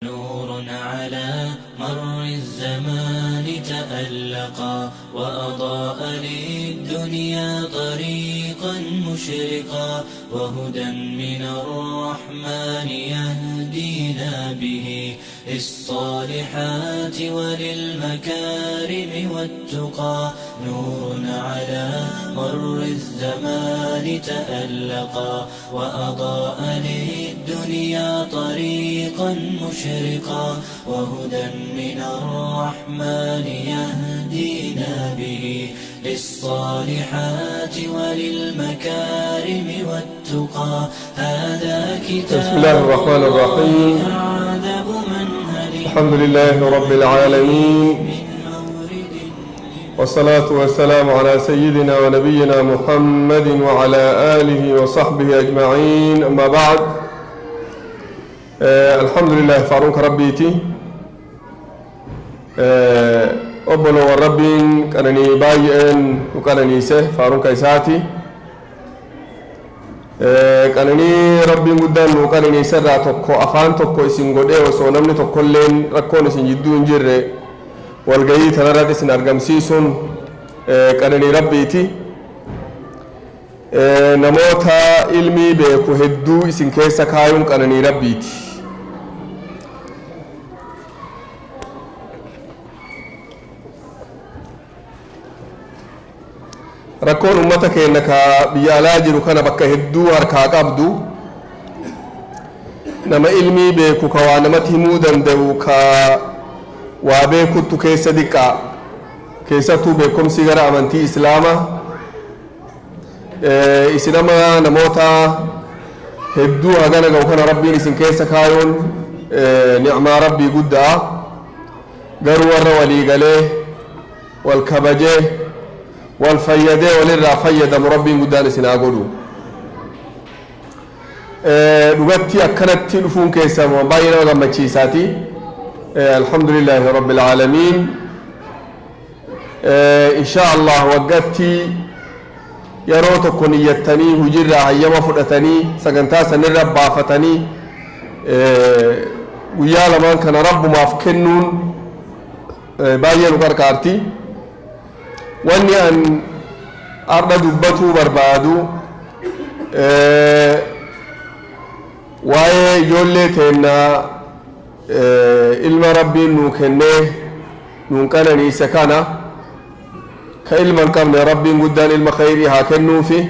نور على مر الزمان تألقا وأضاء للدنيا طريقا مشرقا وهدى من الرحمن يهدينا به للصالحات وللمكارم والتقى نور على مر الزمان تألقا وأضاء للدنيا طريقا مشرقا وهدى من الرحمن يهدينا به للصالحات وللمكارم والتقى هذا كتاب بسم الله الرحمن الرحيم. أعذب منهل الحمد لله رب العالمين، من مورد والصلاة والسلام على سيدنا ونبينا محمد وعلى آله وصحبه أجمعين، أما بعد. الحمد لله faaruun rabbiiti. Obboloo rabbiin qananii baay'een nu qananiise, faaruun isaati. Qananii rabbiin guddaan nu qananiise irraa tokko afaan tokko isin godhee, osoo namni tokkolleen rakkoon isin jidduu hin jirre walgayii tanarratti isin argamsiisuun qananii rabbiiti. Namoota ilmii beeku hedduu isin keessa kaayuun qananii rabbiiti. Rakkoon ummata keenya ka biyya alaa jiru kana bakka hedduu harkaa qabdu, nama ilmii beeku ka waa namatti himuu danda'u, ka waa beekuttu keessa diqqaa, keessattuu beekumsi gara amantii islaamaa. Isin ama namoota hedduu hagana ga'u kana rabbiin isin keessa kaayuun nicmaa rabbii guddaa. Garuu warra walii galee, wal kabajee, wal fayyadee, walirraa fayyadamu rabbiin guddaan isin haa godhu. Dhugatti akkanatti dhufuun keessa baay'ee nama gammachiisaati. Alhamdulillaahi rabbil aalamiin. Insha Allah waggatti yeroo tokko niyyattanii, hojiirraa hayyama fudhatanii, sagantaa sanirra baafatanii, guyyaa lamaan kana rabbumaaf kennuun baay'ee nu qarqaarti. Wanni an har'a dubbatuu barbaadu waa'ee ijoollee teennaa, ilma rabbiin nuu kennee nuun qananiise kana. Ka ilma hin qabne rabbiin guddaan ilma khayrii haa kennuufi,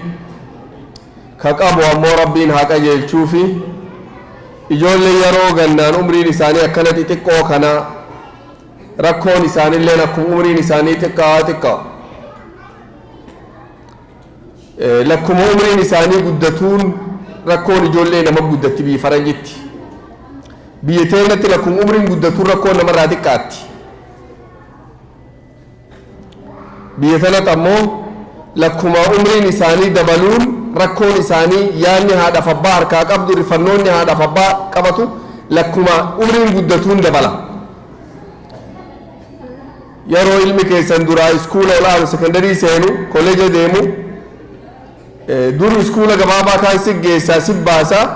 ka qabu ammoo rabbiin haa qajeelchuufi. Ijoollee yeroo gannaan umriin isaanii akkana xixiqqoo kana, rakkoon isaanilleen akkuma umriin isaanii xiqqaa xiqqaa. Lakkuma umriin isaanii guddatuun rakkoon ijoollee nama guddatti. Biyya faranjitti, biyya teenyatti lakkuma umriin guddatuun rakkoon namarraa xiqqaatti. Biyya tanatti ammoo lakkuma umriin isaanii dabaluun rakkoon isaanii, yaadni haadhaaf abbaa harkaa qabdu, rifannoonni haadhaaf abbaa qabatu lakkuma umriin guddatuun dabala. Yeroo ilmi keessan duraa iskuula olaanu, secondary seenu, kolleeja deemu, dur iskuula gabaabaa kaan si geessaa si baasaa.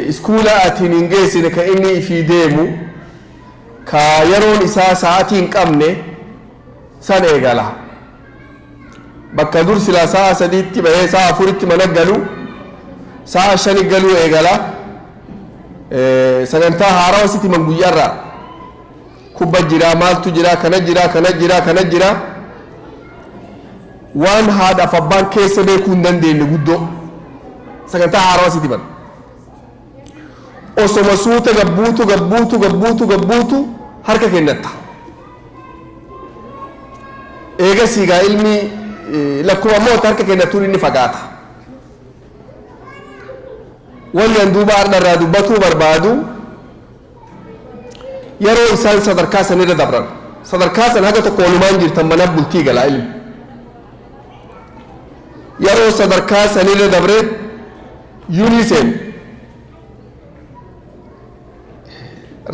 Iskuula atiin hin geessine ka inni ifii deemu, ka yeroon isaa sa'atii hin qabne san eegala. Bakka dur silaa sa'a 3tti bahee sa'a 4tti mana galu, sa'a 5 galuu eegala. Sagantaa haarawa sitti himan. Guyyaarraa kubba jira, maaltu jira, kana jira, kana jira, kana jira, waan haadhaaf abbaan keessa beekuu hin dandeenye guddoo sagantaa haarawa sitti himan. Osoma suuta gabbuutu gabbuutu gabbuutu gabbuutu harka kennatta. Eegasii gaa ilmi lakkuma ammoo harka kennatuun inni fagaata. Wanni an duuba har'a irraa dubbatuu barbaadu, yeroo isaan sadarkaa sanirra dabran, sadarkaa san haga tokko walumaan jirtan, mana bultii galaa ilmi yeroo sadarkaa sanirra dabre yuniseen,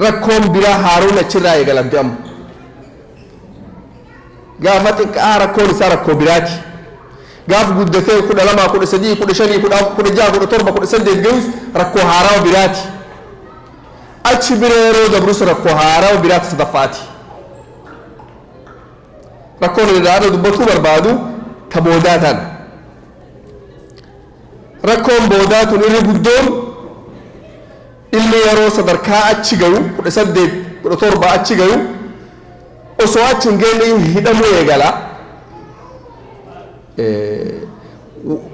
rakkoon biraa haaruun achirraa eegalamte. Amma gaafa xiqqaa rakkoon isaa rakkoo biraati. Gaaf guddatee 12, 13, 15, 16, 17, 18 ga'us rakkoo haarawaa biraati. Achi bira yeroo dabrus rakkoo haarawa biraata sadaffaati. Rakkoon irraa dubbatuu barbaadu ta boodaa tana. Rakkoon boodaa tun irri guddoon ilmi yeroo sadarkaa achi gayu, 18, 17 achi gayu, osoo achi hin geenne hidhamuu eegala,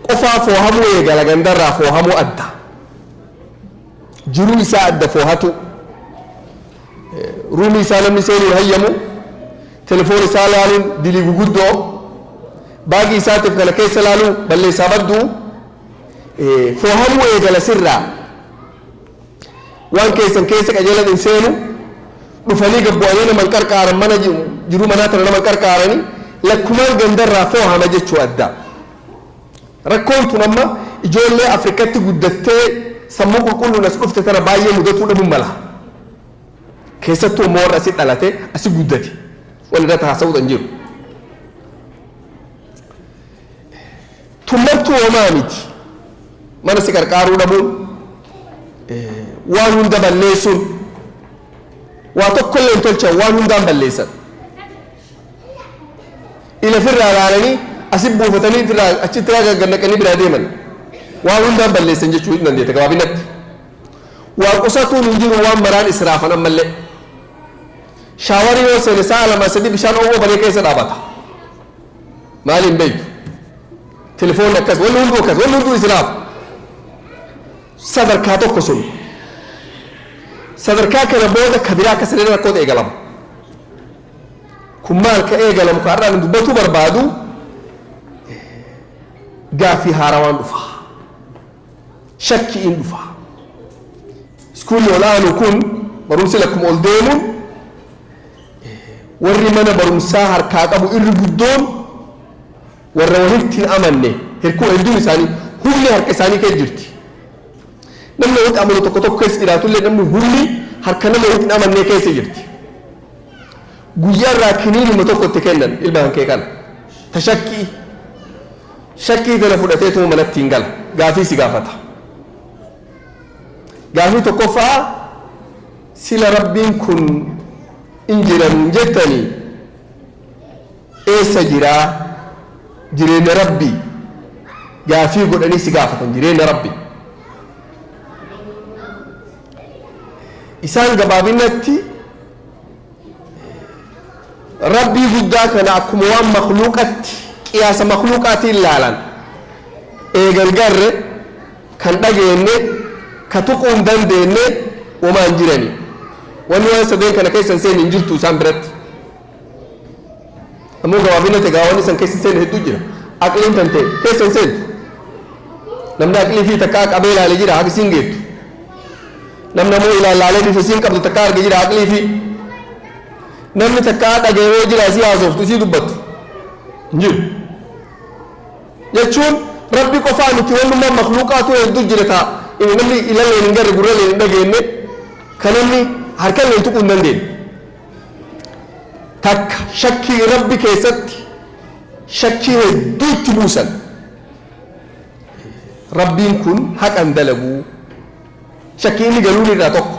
qofaa foohamuu eegala, gandarraa foohamuu, adda jiruu isaa adda foohatu, ruumii isaa namni seenuun hayyamu, telefoon isaa laaluun dilii guguddoo, baagii isaatiif kana keessa laaluu balleessaa badduu, foohamuu eegala. Sirraa waan keessan keessa qajeelan hin seenu, dhufanii gabbu'anii nama hin qarqaaran, mana jiruu manaa tana nama hin qarqaaranii, lakkumaan gandarraa foohama jechuu adda. Rakkoon tun amma ijoollee Afrikatti guddattee sammuu qulqulluun as dhufte tana baay'ee mudatuu dhabuun mala. Keessattuu immoo warra asi dhalate, asi guddate wal irratti haasa'uu hin jiru. Tummartuu homaa miti. Mana si qarqaaruu dhabuun, waan hunda balleessuun, waa tokkollee hin tolchan, waan hundaan balleessan. Ila firraa ilaalanii asi buufatanii firraa achitti gannaqanii biraa deeman. Waan hundaan balleessan jechuu hin dandeetta gabaabinatti. Waa qusatuun hin jiru, waan maraan israafan ammallee. Shaawarii yoo seene sa'a 2, 3 bishaan oowwa banee keessa dhaabata. Maaliin beektu? Telefoonni akkas, wanni hunduu akkas, wanni hunduu israaf. Sadarkaa tokko sun. Sadarkaa kana booda kabiraa akkas illee rakkoota eegalama. Kun maal ka eegalamu? Ka har'aan dubbatuu barbaadu, gaaffii haarawaan dhufa. Shakkiin dhufa. Iskuulli ol aanu kun, barumsi lakkuma ol deemuun, warri mana barumsaa harkaa qabu irri guddoon warra walitti hin amanne. Hirkuu hedduun isaanii humni harka isaanii keessa jirti. Namni walitti amanu tokko tokko keessa jiraatullee, namni humni harka nama walitti hin amannee keessa jirti. Guyyaa irraa kiniinuma tokko itti kennan ilmaan kee kana. Ta shakkii. Shakkii kana fudhatee tuma manatti hin gala. Gaafii si gaafata. Gaafii tokkoffaa: sila Rabbiin kun in jira nuun jettanii, eessa jiraa? Jireenya Rabbii gaafii godhanii si gaafatan. Jireenya Rabbii isaan gabaabinatti Rabbii guddaa kana akkuma waan makluuqatti, qiyaasa makluuqaatiin laalan. Eegan garre kan dhageenne, ka tuquu hin dandeenye womaan jirani. Wanni waan sadeen kana keessa hin seenne hin jirtu isaan biratti. Ammoo gabaabinatti egaa wanni san keessa hin seenne hedduu jira. Aqliin tan ta'e keessa hin seentu. Namni aqlii fi takkaa qabee ilaale jira haga isiin geettu? Namni ammoo ilaalaalee bifa isiin qabdu takkaa arge jira aqlii fi? Namni takkaa dhaga'ee yoo jira isii haasoftu, isii dubbattu? Hin jiru. Jechuun Rabbi qofaa miti, wannummaa makluuqaatu hedduu jira ta'a. Namni ilalleen hin garre, gurralleen hin dhageenye, kan namni harkalleen tuquu hin dandeenye. Takka shakkii Rabbi keessatti shakkii hedduu itti buusan. Rabbiin kun haqan dalaguu, shakkii inni galuun irraa tokko.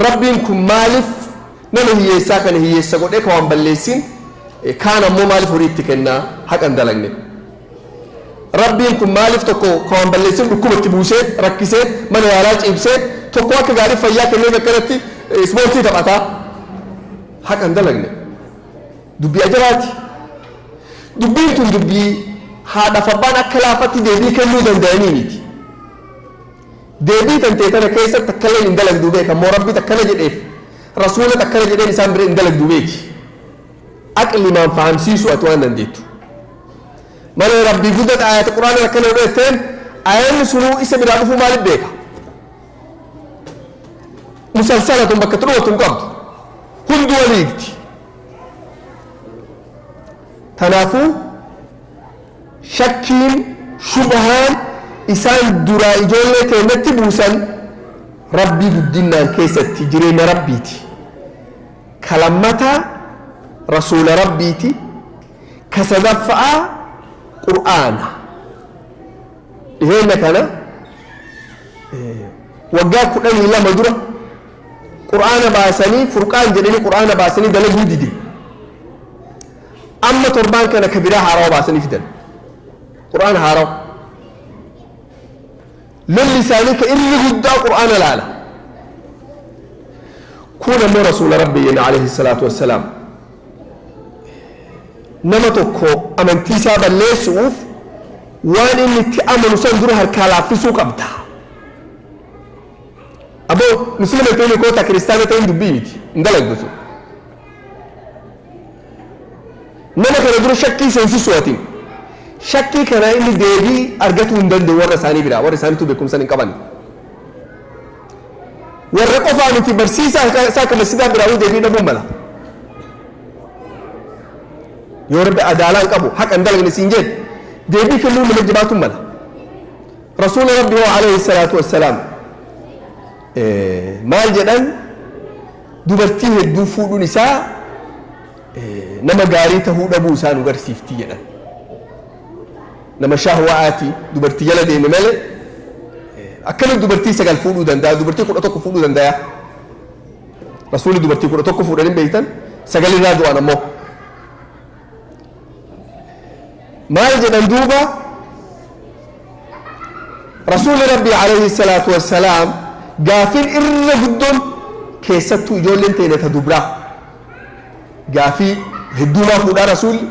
Rabbiin kun maaliif nama hiyyeessaa kana hiyyeessa godhee, ka waan balleessin kaan ammoo maaliif horii itti kennaa? Haqan dalagne. Rabbiin kun maaliif tokko ka waan balleessin dhukkuba itti buusee rakkisee mana yaalaa ciibsee, tokko akka gaarii fayyaa kennee akkanatti ispoortii taphataa? Haqan dalagne. Dubbii ajabaati. Dubbiin tun dubbii haadhaaf abbaan akka laafatti deebii kennuu danda'anii miti. Deebii tan ta'e tana keessatti takkallee hin dalagduu beeka. Ammoo Rabbi takkana jedheef, Rasuula takkana jedheen isaan bira hin dalagduu beeki. Aqlimaan fahamsiisuu ati waan dandeettu malee, Rabbii guddata ayata Quraana akkana godhe jetteen, ayanni sunuu isa biraa dhufuu maaliif beeka? Musalsala tun bakka xurootu hin qabdu, hundi waliigti. Kanaafuu shakkiin, shubhaan isaan duraa ijoollee keenyatti buusan Rabbii guddinnaan keessatti jireenya Rabbiiti. Ka lammataa Rasuula Rabbiiti. Ka sadaffa'aa Qur'aana. Dhiheenya kana, waggaa 12 dura. Qur'aana baasanii, Furqaan jedhanii qur'aana baasanii dalaguu dide. Amma torbaan kana ka biraa haarawa baasanii fidan, qur'aana haarawa. Lolli isaanii ka irri guddaa qur'aana laala. Kun ammoo Rasuula Rabbii jenna alayhi salaatu wassalaam, nama tokko amantii isaa balleessuuf waan inni itti amanu san dura harkaa laaffisuu qabda. Aboo, muslima ta'in koota, kiristaana ta'in, dubbii miti, hin dalagdu sun. Nama kana dura shakkii seensisu. Atiin shakkii kana inni deebii argatuu hin danda'u warra isaanii biraa. Warra isaaniitu beekumsa hin qaban. Warra qofaa miti, barsiisaa isaa akka masjidaa biraa deebii dhabuu mala. Yoo Rabbi adaalaa hin qabu, haqa hin dalagne siin jedhe, deebii kennuu nama jabaatu mala. Rasuula Rabbi hoo alayhi salaatu wassalaam maal jedhan? Dubartii hedduu fuudhuun isaa nama gaarii tahuu dhabuu isaa nu garsiifti jedhan. Nama shahwaati dubartii jala deeme malee akkamitti dubartii sagal fuudhuu danda'a, dubartii 11 fuudhuu danda'a? Rasuulli dubartii 11 fuudhanii beektan, sagal irraa du'an. Ammoo maal jedhan duuba Rasuulli Rabbii alayhi salaatu wassalaam? Gaafin irra guddoon keessattuu ijoolleen teene ta dubraa gaafii hedduumaa fuudhaa. Rasuulli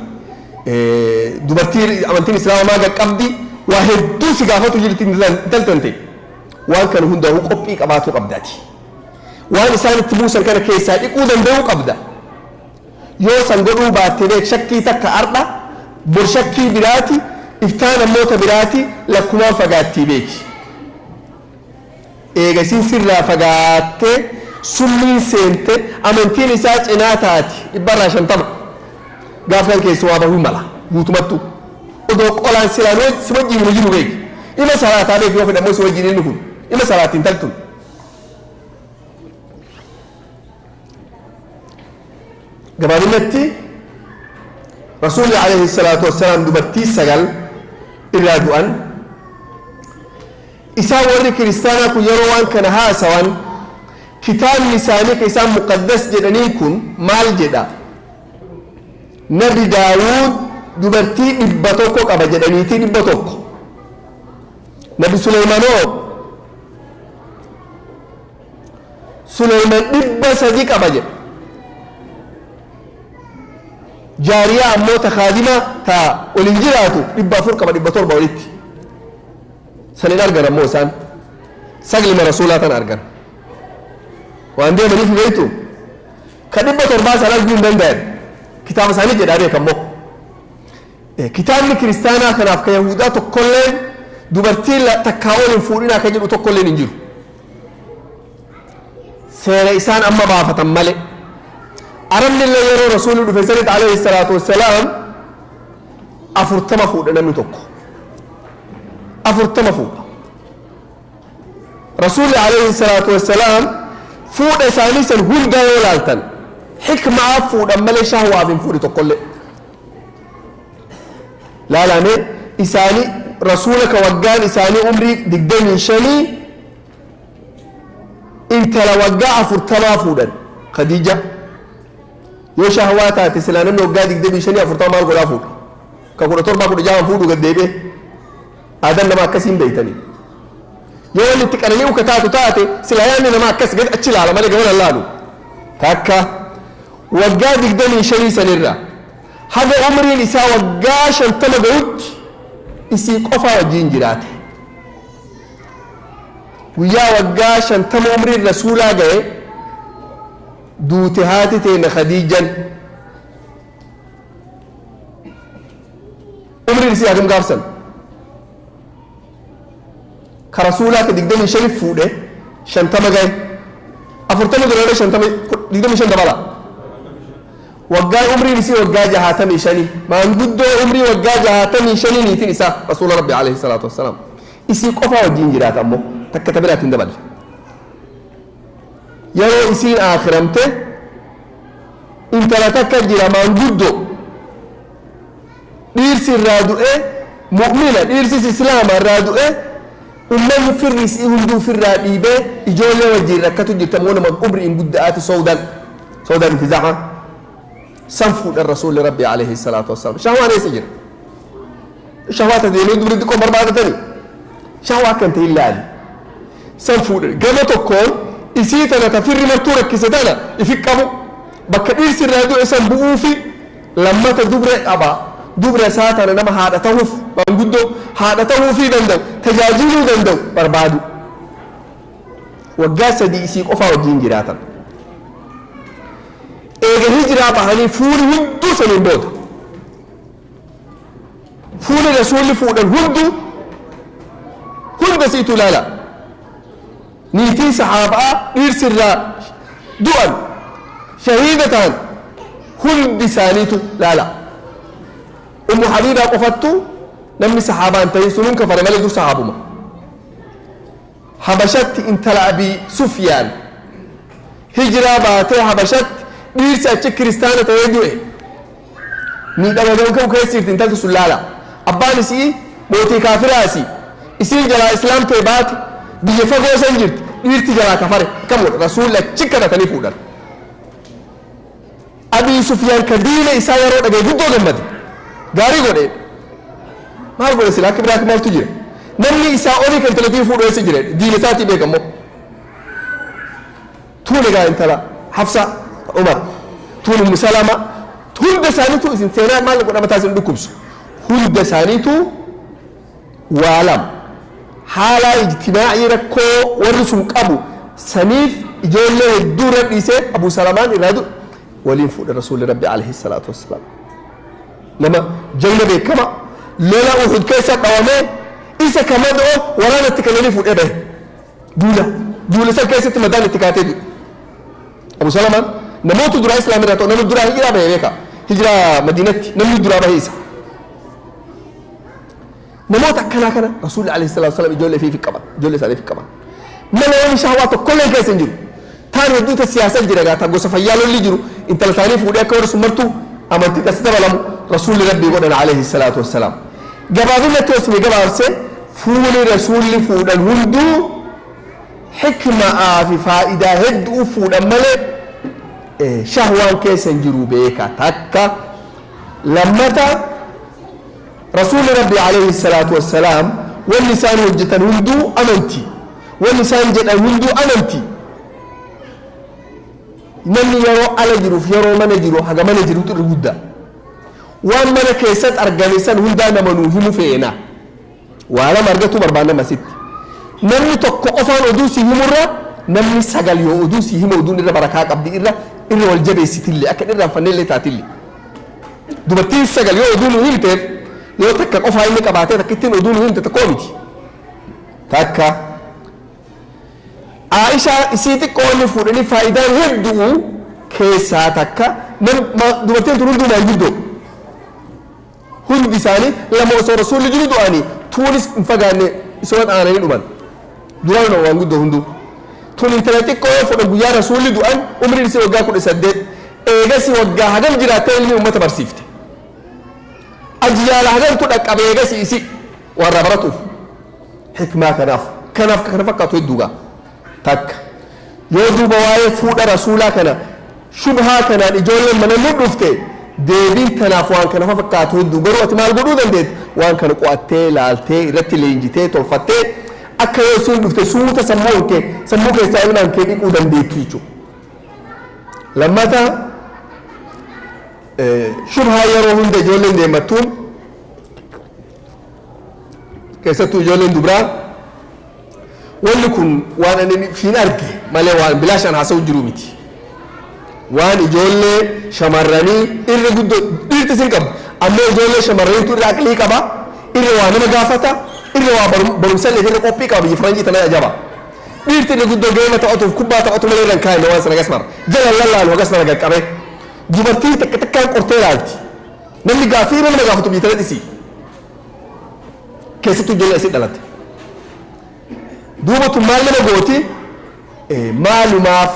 dubartii amantiin Islaamaa maa qaqqabdi, waa hedduu si gaafatu jirti. Intaltante waan kana hundaa'uu qophii qabaatuu qabdaati. Waan isaan itti buusan kana keessaa dhiquu danda'uu qabda. Yoo san godhuu baatte, beek, shakkii takka ardha, bor shakkii biraati, iftaan ammoota biraati, lakkumaan fagaattii beeki. Eega isin sirraa fagaattee summiin seente, amantiin isaa cinaa taati 50% gaaf kan keessumaa bahuu mala guutumattu. Odoo qolaan silaan si wajjiin hin jiru beeki. Ima salaataa beeki, yoo fedhammoo si wajjiin inni kun ima salaatiin taltun. Gabaabinatti Rasuulli alayhi salaatu wassalaam dubartii sagal irraa du'an. Isaan warri kiristaanaa kun yeroo waan kana haasawan, kitaabni isaanii ka isaan muqaddas jedhanii kun maal jedha? Nabi Daawud dubartii 100 qaba jedhaniitii, 100. Nabi Suleymanoo? Suleyman 300 qaba jedha. Jaariyaa ammoo ta kaadima ta waliin jiraatu 400 qaba, 700 walitti. San hin argan. Ammoo isaan saglima Rasuulaa tan argan. Waan deemaniif beektu, ka 700 san arguu hin danda'an. Kitaaba isaanii jedhaa beekammoo. Kitaabni kiristaanaa kanaaf ka Yahudaa tokkolleen dubartii takkaa ol hin fuudhinaa ka jedhu tokkolleen hin jiru. Seera isaan amma baafatan malee. Arabni illee yeroo Rasuulli dhufe sanitti alayhi salaatu wassalaam 40 fuudha namni tokko. 40 fuudha. Rasuulli alayhi salaatu wassalaam fuudha isaanii san hundaa yoo laaltan, xikmaaf fuudhan malee shahwaaf hin fuudhi tokkollee. Laalame, isaanii Rasuula ka waggaan isaanii umrii 25 intala waggaa 40 fuudhan, Khadiija. Yoo shahwaa taate silaa namni waggaa 25 40 maal godhaa fuudha? Ka 17 16 fuudhu gad deebi'e. Aadaan nama akkasiin beeytanii. Yoo wanni itti qanani'u ka taatu taate, silaa yaadni nama akkas gad achi ilaala malee gamana laalu. Takka waggaa 25 sanirra haga umriin isaa waggaa 50 ga'utti isii qofaa wajjiin jiraate. Guyyaa waggaa 50 umriin Rasuulaa ga'e duute haati teenya Khadiijan. Umriin isii hagam gaafsan? Ka Rasuulaa ka 25 fuudhe 50 ga'e. 40 dura 50, 25 dabala. Waggaa umriin isii waggaa 65, maanguddoo umrii waggaa 65 niitiin isaa Rasuula Rabbi alayhi salaatu wassalaam. Isii qofaa wajjiin jiraata, ammoo takka ta biraatti hin daballe. Yeroo isiin aakiramte intala takka jira, maanguddoo dhiirsi irraa du'e, mu'mina, dhiirsis Islaama irraa du'e. Ummanni firri isii hunduu firraa dhiibee ijoollee wajjiin rakkatu jirti, ammoo nama umriin gudda'aati. Sowdan, Sowdan binti Zam'a san fuudhan Rasuulli Rabbi alayhi salaatu wassalaam. Shahwaan eessa jira? Shahwaa ta deemee dubri xiqqoo barbaadatanii shahwaa akka hin ta'in laali. San fuudhan. Gama tokkoon isii tana ta firri martuu rakkise tana ifi qabu, bakka dhiirsi irraa du'e san bu'uufi. Lammata dubra qaba. Dubra isaa tana nama haadha tahuuf, maanguddoo haadha tahuufii danda'u, tajaajiluu danda'u barbaadu. Waggaa 3 isii qofaa wajjiin jiraatan. Eega hijiraa bahanii fuuni hunduu saniin booda. Fuuni Rasuulli fuudhan hunduu hunda isiitu ilaala. Niitiin sahaaba'aa dhiirsi irraa du'an, shahiida tahan, hundi isaaniitu laala. Ummu Habiibaa qofattu namni sahaabaa hin tahin sunuun kafare malee dur sahaabuma. Habashatti intala Abii Sufyaan hijiraa baatee Habashatti dhiirsi achi kiristaana ta'ee du'e. Miidhama hagam ka'u keessa jirti intalti sun laala. Abbaan isi'ii mootii kaafiraasi. Isiin jalaa islaam ta'e baate biyya fagoo san jirti. Dhiirti jalaa kafare. Akkam godha? Rasuulli achi kadhatanii fuudhan. Abii Sufyaan ka diina isaa yeroo dhagaye guddoo gammade. Gaarii godhe. Maal godhe sila akka biraa maaltu jira? Namni isaa olii kan intalatii fuudhu eessa jira? Diina isaatii beeka immoo. Tuun egaa intala Hafsa Umar, tuun Ummu Salama, hunda isaaniitu isin seenaa maal godha mataa isin dhukkubsu. Hunda isaaniitu waa lama. Haala ijtimaa'ii rakkoo warri sun qabu saniif ijoollee hedduu irra dhiisee Abu Salamaan irraa du'e waliin fuudhe Rasuulli Rabbi alayhi salaatu wassalaam. Nama jagna beekama lola Uhud keessa dhawamee isa kamadoo waraanatti kennanii fuudhee bahe. Duula duula san keessatti madaan itti kaatee du'e. Abu Salamaan namoota duraa Islaam irraa ta'u, nama duraa hijiraa bahe beeka. Hijiraa Madiinatti namni duraa bahe isa. Namoota akkanaa kana Rasuulli alayhi salaatu wasalaam ijoollee fi qaban, ijoollee isaanii fi qaban. Mana waan shahwaa tokkollee keessa hin jiru. Taan hedduu ta siyaasa jira gaa, ta gosa fayyaa lolli jiru, intala isaanii fuudhee akka warri sun martuu amantii tas dabalamu Rasuulli Rabbii godhan alayhi salaatu wassalaam. Gabaabinatti osuma gabaabse, fuuni Rasuulli fuudhan hunduu hikma'aa fi faayidaa hedduu fuudhan malee shahwaan keessa hin jiru beeka. Takka. Lammata, Rasuulli Rabbii alayhi salaatu wassalaam wanni isaan hojjetan hunduu amantii. Wanni isaan jedhan hunduu amantii. Namni yeroo ala jiruuf yeroo mana jiru haga mana jirutu irra guddaa. Waan mana keessatti argame san hundaa nama nuu himu feena. Waa lama argatuu barbaanna masitti. Namni tokko qofaan oduu si himurra namni sagal yoo oduu si himu oduun irra barakaa qabdi, irra irra wal jabeessitillee akka hin irraanfannellee taatillee. Dubartiin sagal yoo oduu nu himteef yoo takka qofaa inni qabaatee takka ittiin oduu nu himte tokkoo miti. Takka Aishaa isii xiqqoo inni fuudhanii faayidaan hedduu keessaa takka dubartiin tun hunduu maanguddoo. Hundi isaanii lama osoo Rasuulli jiru du'anii, tuunis hin fagaanne isuman aananii dhuman. Duraan waan guddoo hunduu. Tun intala xiqqoo yoo fudhan guyyaa Rasuulli du'an umriin isii waggaa 18. Eegasi waggaa hagam jiraattee ilmi ummata barsiifte. Ajyaala hagamtu dhaqqabe eegasi isii waan irraa baratuuf. Hikmaa kanaaf kanaaf kana fakkaatu hedduu gaa. Takka. Yoo duuba waa'ee fuudha Rasuulaa kana shubhaa kanaan ijoolleen mana nu dhufte, deebiin tanaaf waan kana fakkaatu hedduu. Garuu ati maal godhuu dandeetta? Waan kana qo'attee, laaltee, irratti leenjitee, tolfattee, akka yoo isiin dhufte suuta sammuu kee sammuu keessaa ilmaan kee dhiquu dandeettu jechuudha. Lammata, shubhaa yeroo hunda ijoolleen deemattuun, keessattuu ijoolleen dubraa, wanni kun waan ani fiin arge malee waan bilaashaan haasa'u jiru miti. Waan ijoollee shamarranii irra guddoo dhiirti isin qabdu, ammoo ijoollee shamarraniitu irra aqlii qaba, irra waa nama gaafata, irra waa barumsa illee irra qophii qaba. Biyya faranjii tana ajaba. Dhiirti irra guddoo geema taphatuuf kubbaa taphatu malee irra hin kaayne waan sana hagas mara. Jala lallaalu hagas mara qaqqabe. Dubartiin takka takkaan qortee ilaalti. Namni gaaffii irra nama gaafatu biyya tana dhisii. Keessattuu ijoollee asii dhalate. Duuba tun maal nama gooti? Maalumaaf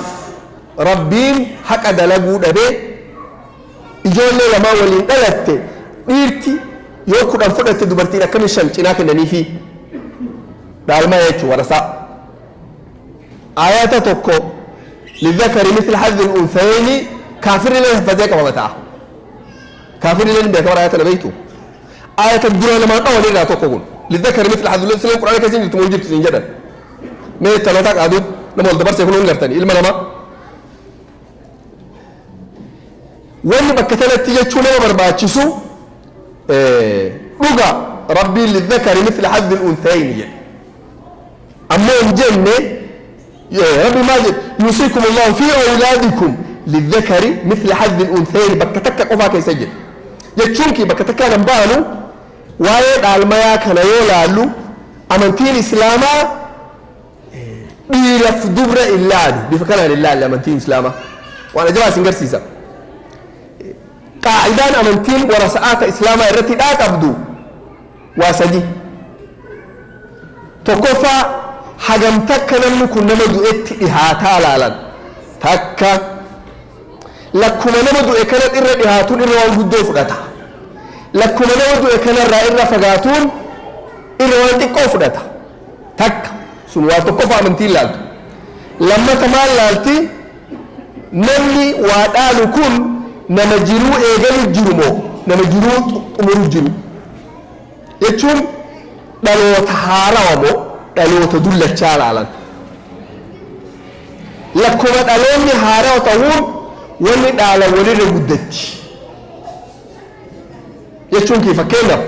Rabbiin haqa dalaguu dhabee ijoollee lamaa waliin dhalatte, dhiirti yoo 10 fudhatte dubartiin akkamiin 5 cinaa kennaniifi? Dhaalma jechuu warasaa. Ayata tokko للذكر مثل حظ الأنثيين kaafirri illee haffatee qaba mataa. Kaafirri illee beeka bara ayata beektu. Ayata dura lamaan dhawan irraa tokko kun. للذكر مثل حظ الأنثيين quraana keessa jirtu moo jirtu siin jedhan. Mee talataa qaaduu nama wal dabarsee kun hin gartani ilma namaa. Wanni bakka tanatti jechuu nama barbaachisu dhuga rabbiin للذكر مثل حظ الأنثيين jedhe. Ammoo hin jenne rabbi maal jedhe? يوصيكم الله في أولادكم للذكر مثل حظ الأنثيين bakka takka qofaa keessa jedhe. Jechuun kii bakka takkaan hin baanu waa'ee dhaalmayaa kana yoo laallu amantiin islaamaa dhiiraf dubra illaalu bifa kanaan illaalle amantiin islaamaa waan ajabaa isin garsiisa. Qaacidaan amantiin warasa'aata islaamaa irratti dhaa qabdu waa sadi. Tokkoffaa, hagam takka namni kun nama du'etti dhihaataa laalan. Takka, lakkuma nama du'e kana irra dhihaatuun irra waan guddoo fudhata. Lakkuma nama du'e kanarraa irra fagaatuun irra waan xiqqoo fudhata. Takka sun waa tokkoffaa amantiin laaltu. Lammata maal laalti? Namni waa dhaalu kun nama jiruu eegalu jiru moo nama jiruu xumuru jiru? Jechuun dhaloota haarawa moo dhaloota dullachaa laalan. Lakkuma dhaloonni haarawa ta'uun wanni dhaalan walirra guddatti. Jechuun kii fakkeenyaaf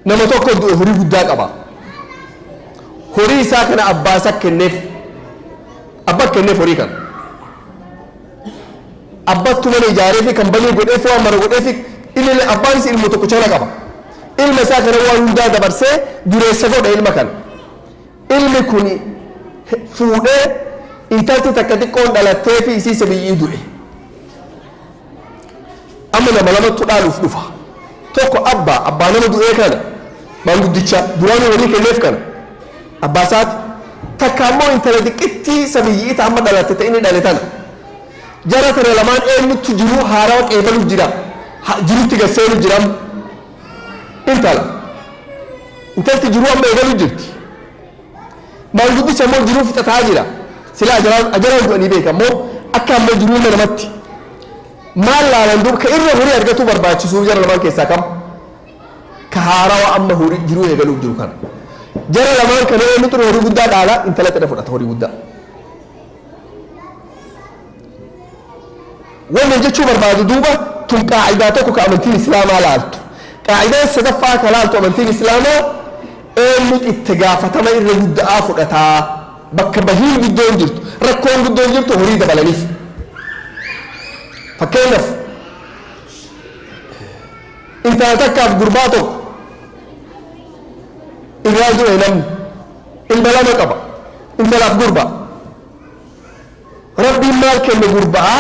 nama tokko du'e, horii guddaa qaba. Horii isaa kana abbaa isaa kenneef, abbaa kenneef horii kana. Abbattu mana ijaaree fi kambanii godhee fi waan mara godhee fi inni abbaan is ilmu tokko chala qaba. Ilma isaa kana waan hundaa dabarsee dureessa godhe ilma kana. Ilmi kun fuudhee intalti takka xiqqoon dhalattee fi isiisa biyyii du'e. Amma nama lamatu dhaaluuf dhufa. Tokko abbaa, abbaa nama du'ee kana, maanguddicha duraanuu walii kenneef kana, abbaa isaati. Takka ammoo intala xiqqittii sabiyyii ta amma dhalatte ta inni dhale tana. Jara tana lamaan eenyutu jiru haarawa qeebalu jira, jirutti gasseenu jira? Intala. Intalti jiruu amma eegalu jirti. Maanguddicha ammoo jiruu fixataa jira. Sila ajaraan du'anii beeka ammoo akka ammoo jiruu ilma namatti. Maal laalan duuba? Ka irra horii argatuu barbaachisuu jara lamaan keessaa kam? Ka haarawa amma horii jiruu eegaluuf jiru kana. Jara lamaan kana eenyutu horii guddaa dhaala? Intala xina fudhata horii guddaa. Wannan jechuu barbaadu duuba tun qaacidaa tokko ka amantiin islaamaa laaltu. Qaacidaan sadaffaa ka laaltu amantiin islaamaa eenyutu itti gaafatama irra guddaa fudhataa? Bakka bahiin guddoon jirtu, rakkoon guddoon jirtu horii dabalaniif. Fakkeenyaaf intala takkaaf gurbaa tokko irraa du'e namni ilma lama qaba, intalaaf gurbaa. Rabbiin maal kenne? Gurbaa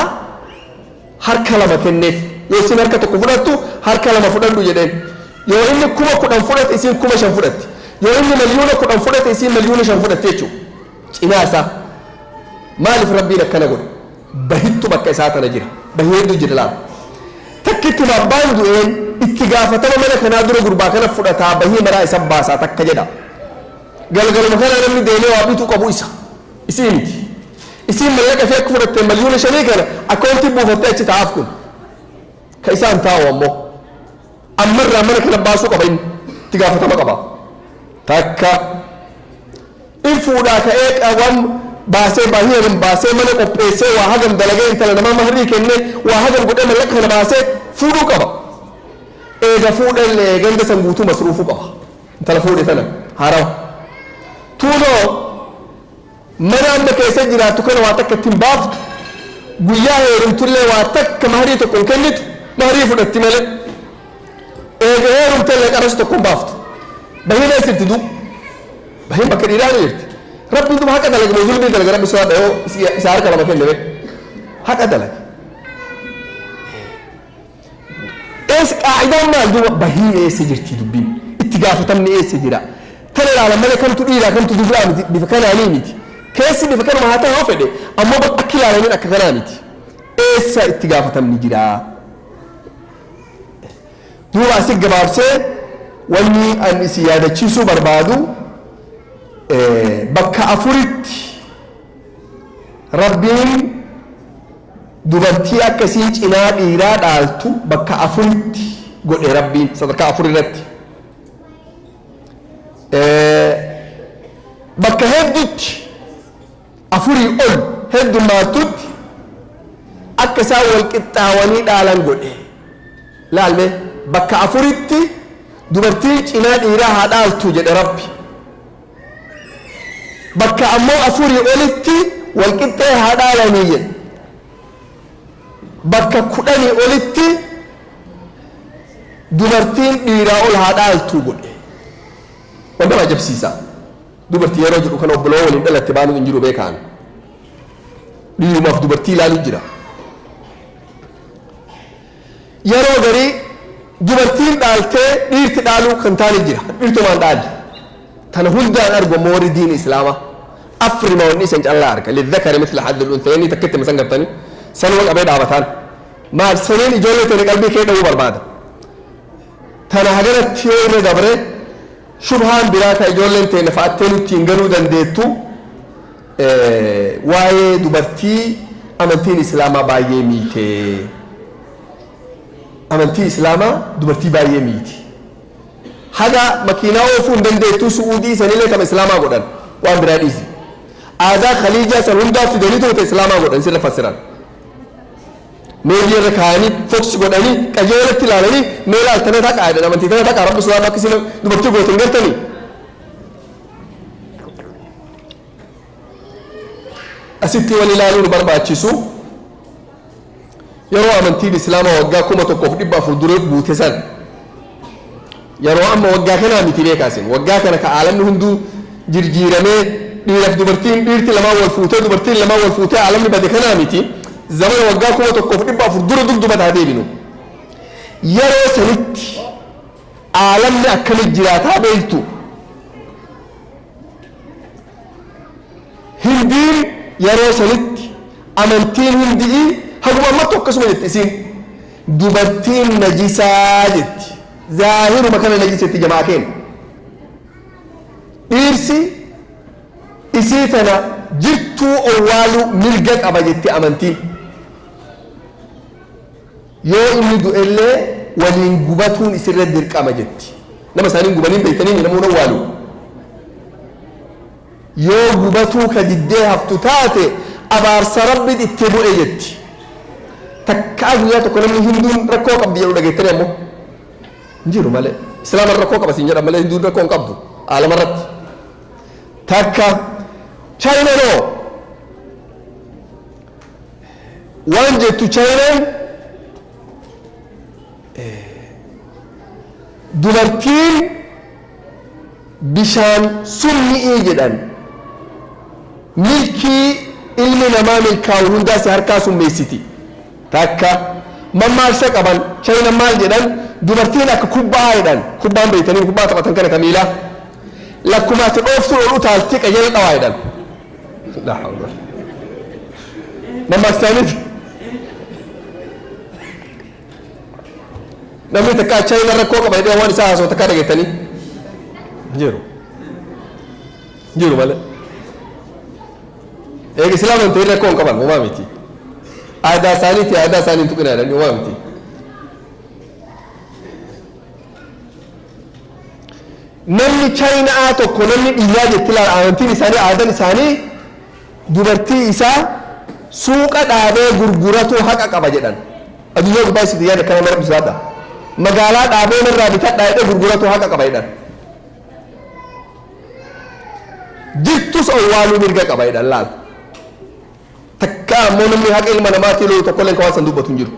harka lama kenneef. Yoo isin harka tokko fudhattu harka lama fudhadhu jedheen. Yoo inni 10,000 fudhate isiin 5,000 fudhatti. Yoo inni 10,000,000 fudhate isiin 5,000,000 fudhatti jechuudha. Cinaa isaa. Maaliif rabbiin akkana godhe? Bahittu bakka isaa tana jira. Bahii hedduu jira laala. Takkittuma abbaan du'een itti gaafatama mana kanaa dura gurbaa kana fudhataa, bahii maraa isa baasaa takka jedha. Galgaluma kana namni deemee waa bituu qabu isa. Isii miti. Isiin mallaqa ishee akka fudhatte 5,000,000 kana akkaawuntii buufattee achi taa'aaf kun. Ka isaan taa'u ammoo. Ammarraa mana kana baasuu qaba, inni itti gaafatama qaba. Takka in fuudhaa ka'ee waan baasee baahii hagam baasee mana qopheessee waa hagam dalagee intala namaa mahrii kennee waa hagam godhee mallaqa kana baasee fuudhuu qaba. Eega fuudhellee ganda san guutuu masruufuu qaba. Intala fuudhe tana haarawa. Tuunoo mana amma keessa jiraattu kana waa takka ittiin baaftu, guyyaa heerumtullee waa takka mahrii tokko hin kennitu, mahrii fudhatti malee. Eega heerumtellee qarashii tokko hin baaftu. Bahiin eessa jirti duu? Bahiin bakka dhiiraa ni jirti. Rabbiin duba haqa dalage moo zulmii dalage? Rabbi sodaadha, yoo isa harka lama kenne mee haqa dalage. Ees qaacidaan maal duuba? Bahiin eessa jirti dubbiin? Itti gaafatamni eessa jira? Tana ilaalan malee kamtu dhiiraa kamtu dubraa miti, bifa kanaanii miti. Keessi bifa kanuma haa ta'u yoo fedhe ammoo bakka akka ilaalaniin akka kanaa miti. Eessa itti gaafatamni jira? Duuba asi gabaabsee Wanni an isin yaadachiisuu barbaadu, bakka afuritti Rabbiin dubartii akkasii cinaa dhiiraa dhaaltu bakka afuritti godhe. Rabbiin sadarkaa afur irratti, bakka heddutti, afurii ol heddummaattutti akka isaan wal qixxaawanii dhaalan godhe. Laalme, bakka afuritti dubartiin cinaa dhiiraa haa dhaaltu jedhe Rabbi. Bakka ammoo afurii olitti wal qixxee haa dhaalanii jedhe. Bakka 10 olitti dubartiin dhiiraa ol haa dhaaltu godhe. Wanta nama ajabsiisa. Dubartii yeroo jedhu kana obboloo waliin dhalatte baanuu hin jiru, beekaan. Dhiirumaaf dubartii ilaaluu jira. Yeroo garii dubartiin dhaaltee dhiirti dhaaluu kan taane jira. Dhiirtumaan dhaali. Tana hundaan argu ammoo warri diini Islaamaa. Afrima wanni isan callaa arga. للذكر مثل حظ الأنثيين takkitti masan gartanii sanuma qabee dhaabataan. Maal saniin ijoollee tana qalbii kee dha'uu barbaada. Tana haganatti yoo irra dabre, shubhaan biraa ka ijoolleen teenya fa'attee nutti hin galuu dandeettu, waa'ee dubartii amantiin Islaamaa baay'ee miite. Amantii Islaamaa dubartii baay'ee miiti. Haga makiinaa oofuu hin dandeettuu Su'uudii sanillee kama Islaamaa godhan, waan biraa dhiisi. Aadaa Khaliijaa san hundaa fidanii toota Islaamaa godhan sirra fasiran. Meedii irra kaayanii foksi godhanii qajeelatti ilaalanii, mee laal, tana taqaa jedhan, amantii tana taqaa, Rabbi Islaamaa akkasii dubartii goote hin gartanii. Asitti wal ilaaluu nu barbaachisu, yeroo amantiin Islaamaa waggaa 1400 dura buute san, yeroo amma waggaa kanaa miti beekaasin, waggaa kana ka aalamni hunduu jirjiiramee dhiiraaf dubartiin, dhiirti lamaan wal fuutee, dubartiin lamaan wal fuutee aalamni bade kanaa miti. Zamana waggaa 1400 dura dugduba taa deebinu, yeroo sanitti aalamni akkamit jiraataa beektu? Hindiin yeroo sanitti, amantiin Hindii haguma ammatti akkasuma jetti. Isiin dubartiin najisaa jetti. Zaahiruma kana najisetti. Jamaa keenya, dhiirsi isii tana jirtuu owwaaluu mirga qaba jetti amantiin. Yoo inni du'ellee waliin gubatuun isirra dirqama jetti. Nama isaaniin gubaniin beektanii namoonni owwaalu. Yoo gubatuu ka diddee haftu taate abaarsa Rabbi itti bu'e jetti. Takkaa guyyaa tokko namni Hinduun rakkoo qabdi jedhu dhageettanii ammoo hin jiru malee. Islaama rakkoo qaba siin jedhan malee Hinduun rakkoo hin qabdu aalama irratti. Takka Chaayinaa waan jettu, Chaayinaan dubartiin bishaan summi'ii jedhan, milkii ilmi namaa milkaa'u hundaa si harkaa summeessiti. Takka mammaaksa qaban Chaayina. Maal jedhan? Dubartiin akka kubbaa jedhan. Kubbaan beeytanii, kubbaa taphatan kana kamiilaa, lakkuma ati dhooftuu ol utaalti, qajeela dhawaa jedhan. لا حول. Mammaaksaaniiti. Namni takka Chaayina rakkoo qaba jedhee waan isaa haasoo takka dhageettanii jiru jiru malee. Eega Islaaman ta'in rakkoo hin qaban, homaa miti. Aadaa isaaniiti, aadaa isaanii hin tuqina jedhanii, homaa miti. Namni Chaayinaa tokko, namni dhiiraa jetti, laala, amantiin isaanii, aadaan isaanii, dubartii isaa suuqa dhaabee gurguratu haqa qaba jedhan. Addunyaa gubbaa isitti yaada kana mara bisaadha. Magaalaa dhaabee narraa bitadhaa jedhee gurguratu haqa qaba jedhan. Jirtus owwaaluu mirga qaba jedhan. Laal, takka ammoo namni haqa ilma namaatii lolu tokkollee kan waan san dubbatu hin jiru.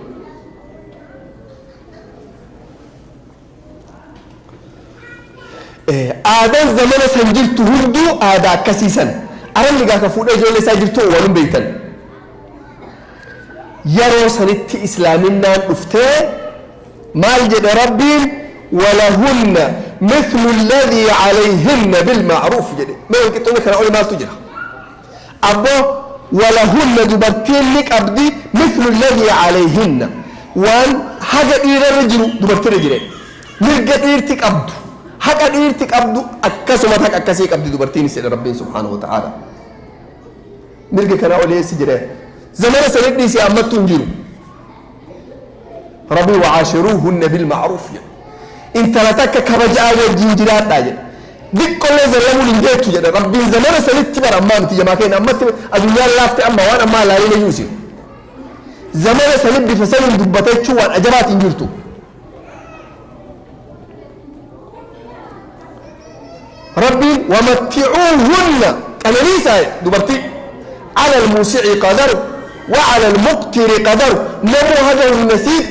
Aadaan zamana san jirtu hunduu aadaa akkasiisan. Arabni gaafa fuudhee ijoollee isaa jirtu owwaaluun beektan. Yeroo sanitti Islaaminaan dhuftee maal jedhe Rabbiin? ولهن مثل الذي عليهن بالمعروف jedhe. Mee walqixxoonni kana oli maaltu jira abboo? ولهن, dubartiin ni qabdi, مثل الذي عليهن, waan haga dhiirarra jiru dubartirra jire, mirga dhiirti qabdu. Haqa dhiirti qabdu akkasuma haqa akkasii qabdi dubartiinis jedhe Rabbiin subhaanahu wa ta'ala. Mirga kanaa olii eessi jira? Zamana sanit dhiisii ammattuu hin jiru. Rabbii wacaashiruuhunna bilma'ruuf jedhe. Intala takka kabajaa wajjin jiraadhaa jedhe. Diqqollee zallamuun hin geettu jedhe Rabbiin zamana sanitti bara ammaa miti jamaa keenya ammatti addunyaan laafte amma waan ammaa laalina iyyuu isin. Zamana sanit bifa saniin dubbata jechuun waan ajabaati hin jirtu. Rabbiin wamatti'uuhunna qananiisaa jedhe dubartii ala almuusi'i qadaru wa ala almuqtiri qadaru namuu haga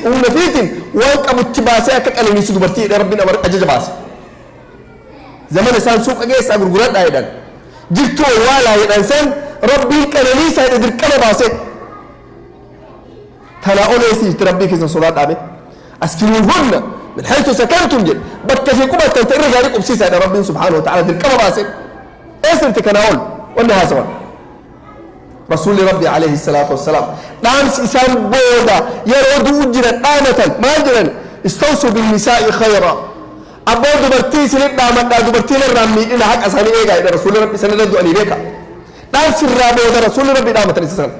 humna fiitin waan qabutti baasee akka qananiisu dubartii jedhe Rabbiin ajaja baase. Zamana isaan suuqa geessaa gurguradhaa jedhan jirtuu owwaalaa jedhan san Rabbiin qananiisaa jedhe dirqama baase. Tanaa ol eessi jirti? Rabbii keessan sodaadhaa mee. Askinuuhunna min haythu sakantum jedhe, bakka isin qubattan ta irra gaarii qubsiisaa jedha Rabbiin subhaanahu wa ta'ala dirqama baase. Eessa jirti kanaa ol wanni haasawan? Rasuulli Rabbi alayhi salaatu wassalaam dhaamsi isaan booda yeroo du'u jiran dhaamatan maal jedhan? Istawsuu binnisaa'i khayra, abboo dubartii isinit dhaamadhaa, dubartiin irraa miidhina, haqa isaanii eegaa jedhe Rasuulli Rabbi. Isan irra du'anii beeka dhaamsi irraa booda Rasuulli Rabbi dhaamatan isa sana.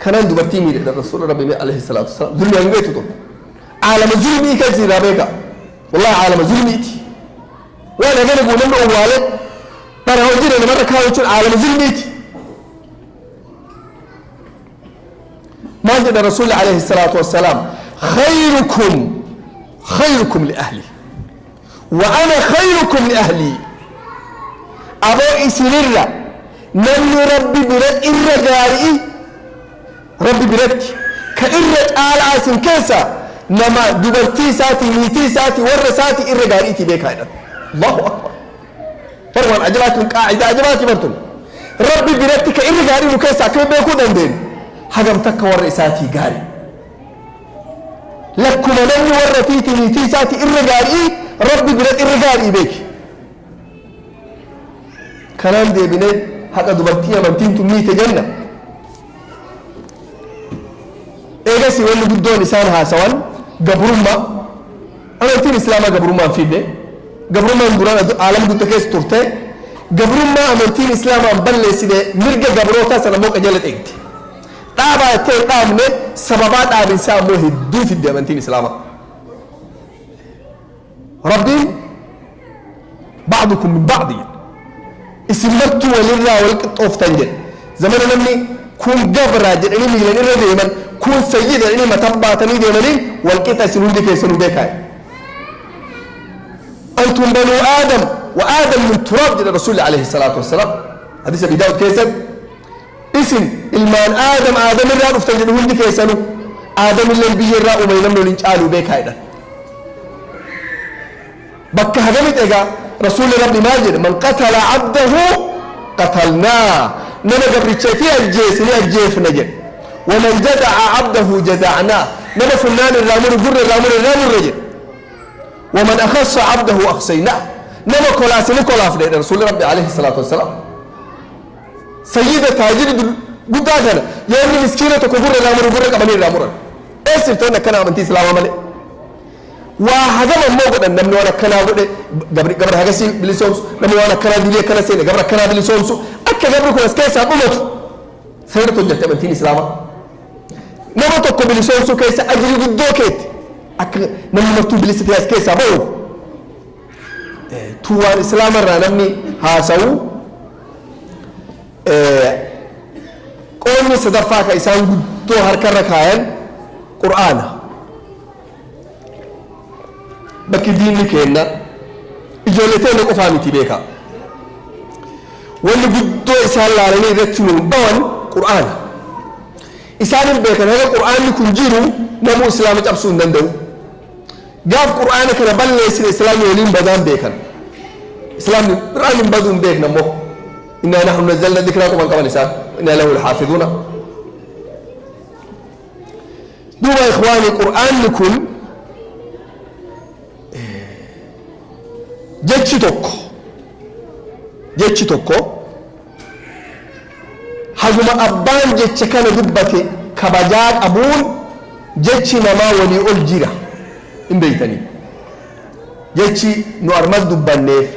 Kanaan dubartii miidhe jedhan Rasuulli Rabbi mee alayhi salaatu wassalaam. Zulmii hin beektu tun. Aalama zulmii keessa irraa beeka. Wallahi aalama zulmiiti. Waan hagana guu namni owwaale bara hojii namarra kaa'u jechuun aalama zulmiiti. Maal jedha Rasuulli alayhi salaatu wassalaam? Khayrukum khayrukum li ahli wa ana khayrukum li ahli. Aboo isinirra namni Rabbi bira irra gaarii, Rabbi biratti ka irra caalaa isin keessa nama dubartii isaatii, niitii isaatii, warra isaatii irra gaariitii beekaa jedhan. Allahu akbar! Bar waan ajabaatun, qaacidaa ajabaati bartun. Rabbi biratti ka irra gaarii nu keessa akkami beekuu dandeenyu? Hagam takka warra isaatii gaarii. Lakkuma namni warra fiitii niitii isaatii irra gaarii, Rabbi biratti irra gaarii beeki. Kanaan deebinee haqa dubartii amantiin tun miite jenna. Eegasii wanni guddoon isaan haasawan gabrummaa. Amantiin Islaamaa gabrummaa hin fidne. Gabrummaan duraan aalama guddaa keessa turte. Gabrummaa amantiin Islaamaa hin balleessine, mirga gabrootaa sana immoo qajeela eegdi. Dhaabaa jettee hin dhaabne, sababaa dhaabinsaa ammoo hedduu fidde amantiin Islaamaa. Rabbiin ba'dukum min ba'di jedhe. Isin martuu walirraa wal qixxooftan jedhe. Zamana namni kun gabraa jedhanii miilan irra deeman, kun sayyida jedhanii mataan baatanii deemaniin wal qixa isin hundi keessanuu beekaa jedhe. Antum banuu Aadam wa Aadam min turaab jedhe Rasuulli alayhi salaatu wassalaam. Hadiisa Abi Daawud keessatti isin ilmaan Aadam, Aadam irraa dhuftan jedhu hundi keessanuu. Aadam illee biyya irraa uumame, namni waliin caaluu beekaa jedhan. Bakka hagamit egaa Rasuulli Rabbi maal jedhe? Man qatala abdahu qatalnaa, nama gabricha fi ajjeese ni ajjeefna jedhe. Waman jada'a abdahu jada'naa, nama funnaan irraa muru, gurra irraa muru irraa murra jedhe. Waman akhassa abdahu akhsaynaa, nama kolaase ni kolaafna jedhe Rasuulli Rabbi alayhi salaatu wassalaam. Sayyida taajiri guddaa kana yoo inni miskiina tokko gurra irraa muru gurra qabanii irraa muran. Eessiftoonni akkana amantii Islaamaa malee. Waa hagam ammoo godhan? Namni waan akkanaa godhe gabri gabra hagasii bilisoomsu, namni waan akkanaa dilii akkana seene gabra akkanaa bilisoomsu, akka gabri kun as keessaa dhumatu sanirratti hojjette amantiin Islaamaa. Nama tokko bilisoomsuu keessa ajrii guddoo keetti akka namni martuu bilisa ta'e as keessaa bahuuf. Tu waan Islaama irraa namni haasawu qoonni sadaffaa ka isaan guddoo harkarra kaayan Qur'aana. Bakki diinni keenna ijoollee teenya qofaa miti beeka. Wanni guddoo isaan laalanii irratti nuun dhawan Qur'aana. Isaan hin beekan, haga Qur'aanni kun jiru namuu Islaama cabsuu hin danda'u. Gaaf Qur'aana kana balleessine Islaamni waliin badaan beekan. Islaamni Qur'aanni hin baduu hin beekna immoo. Innaa nahnu nazzalna dhikraa quban qaban isaan. Innaa lahu lxaafizuuna. Duuba ikhwaani, Qur'aanni kun jechi tokko haguma abbaan jecha kana dubbate kabajaa qabuun jechi namaa walii ol jira hin beeytanii. Jechi nu armas dubbanneef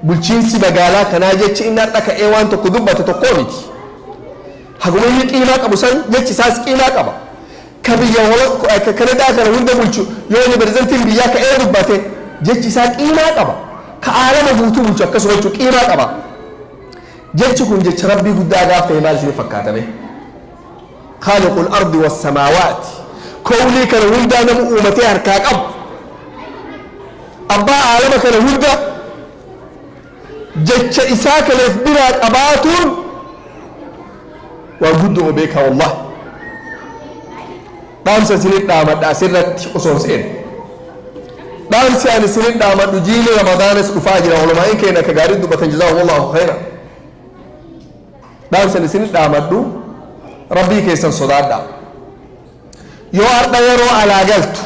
bulchiinsi magaalaa kanaa jechi inni har'a ka'ee waan tokko dubbate tokkoo miti. Haguma inni qiimaa qabu san jechi isaas qiimaa qaba. Ka biyya Kanadaa kana hunda bulchu yoo inni pirezidantiin biyyaa ka'ee dubbate jechi isaa qiimaa qaba. Ka aalama guutuu bulchu akkasuma jechuu qiimaa qaba. Jechi kun jecha Rabbii guddaa gaaf ta'e maal isin fakkaatame? Khaaliqul ardi wassamaawaati. Kownii kana hundaa nama uumatee harkaa qabu. Abbaa aalama kana hunda jecha isaa kaleef biraa qabaatuun waan guddoo beekaa wallahi. Dhaamsa isinit dhaamadha asirratti osoo hin seene. Dhaamsi ani isinit dhaamadhu, jiini Ramadaanis dhufaa jira, ulamaa'in keenya akka gaarii dubbatan, jazaahumullahu khayra. Dhaamsa ani isinit dhaamadhu, Rabbii keessan sodaadha. Yoo har'a yeroo alaa galtu,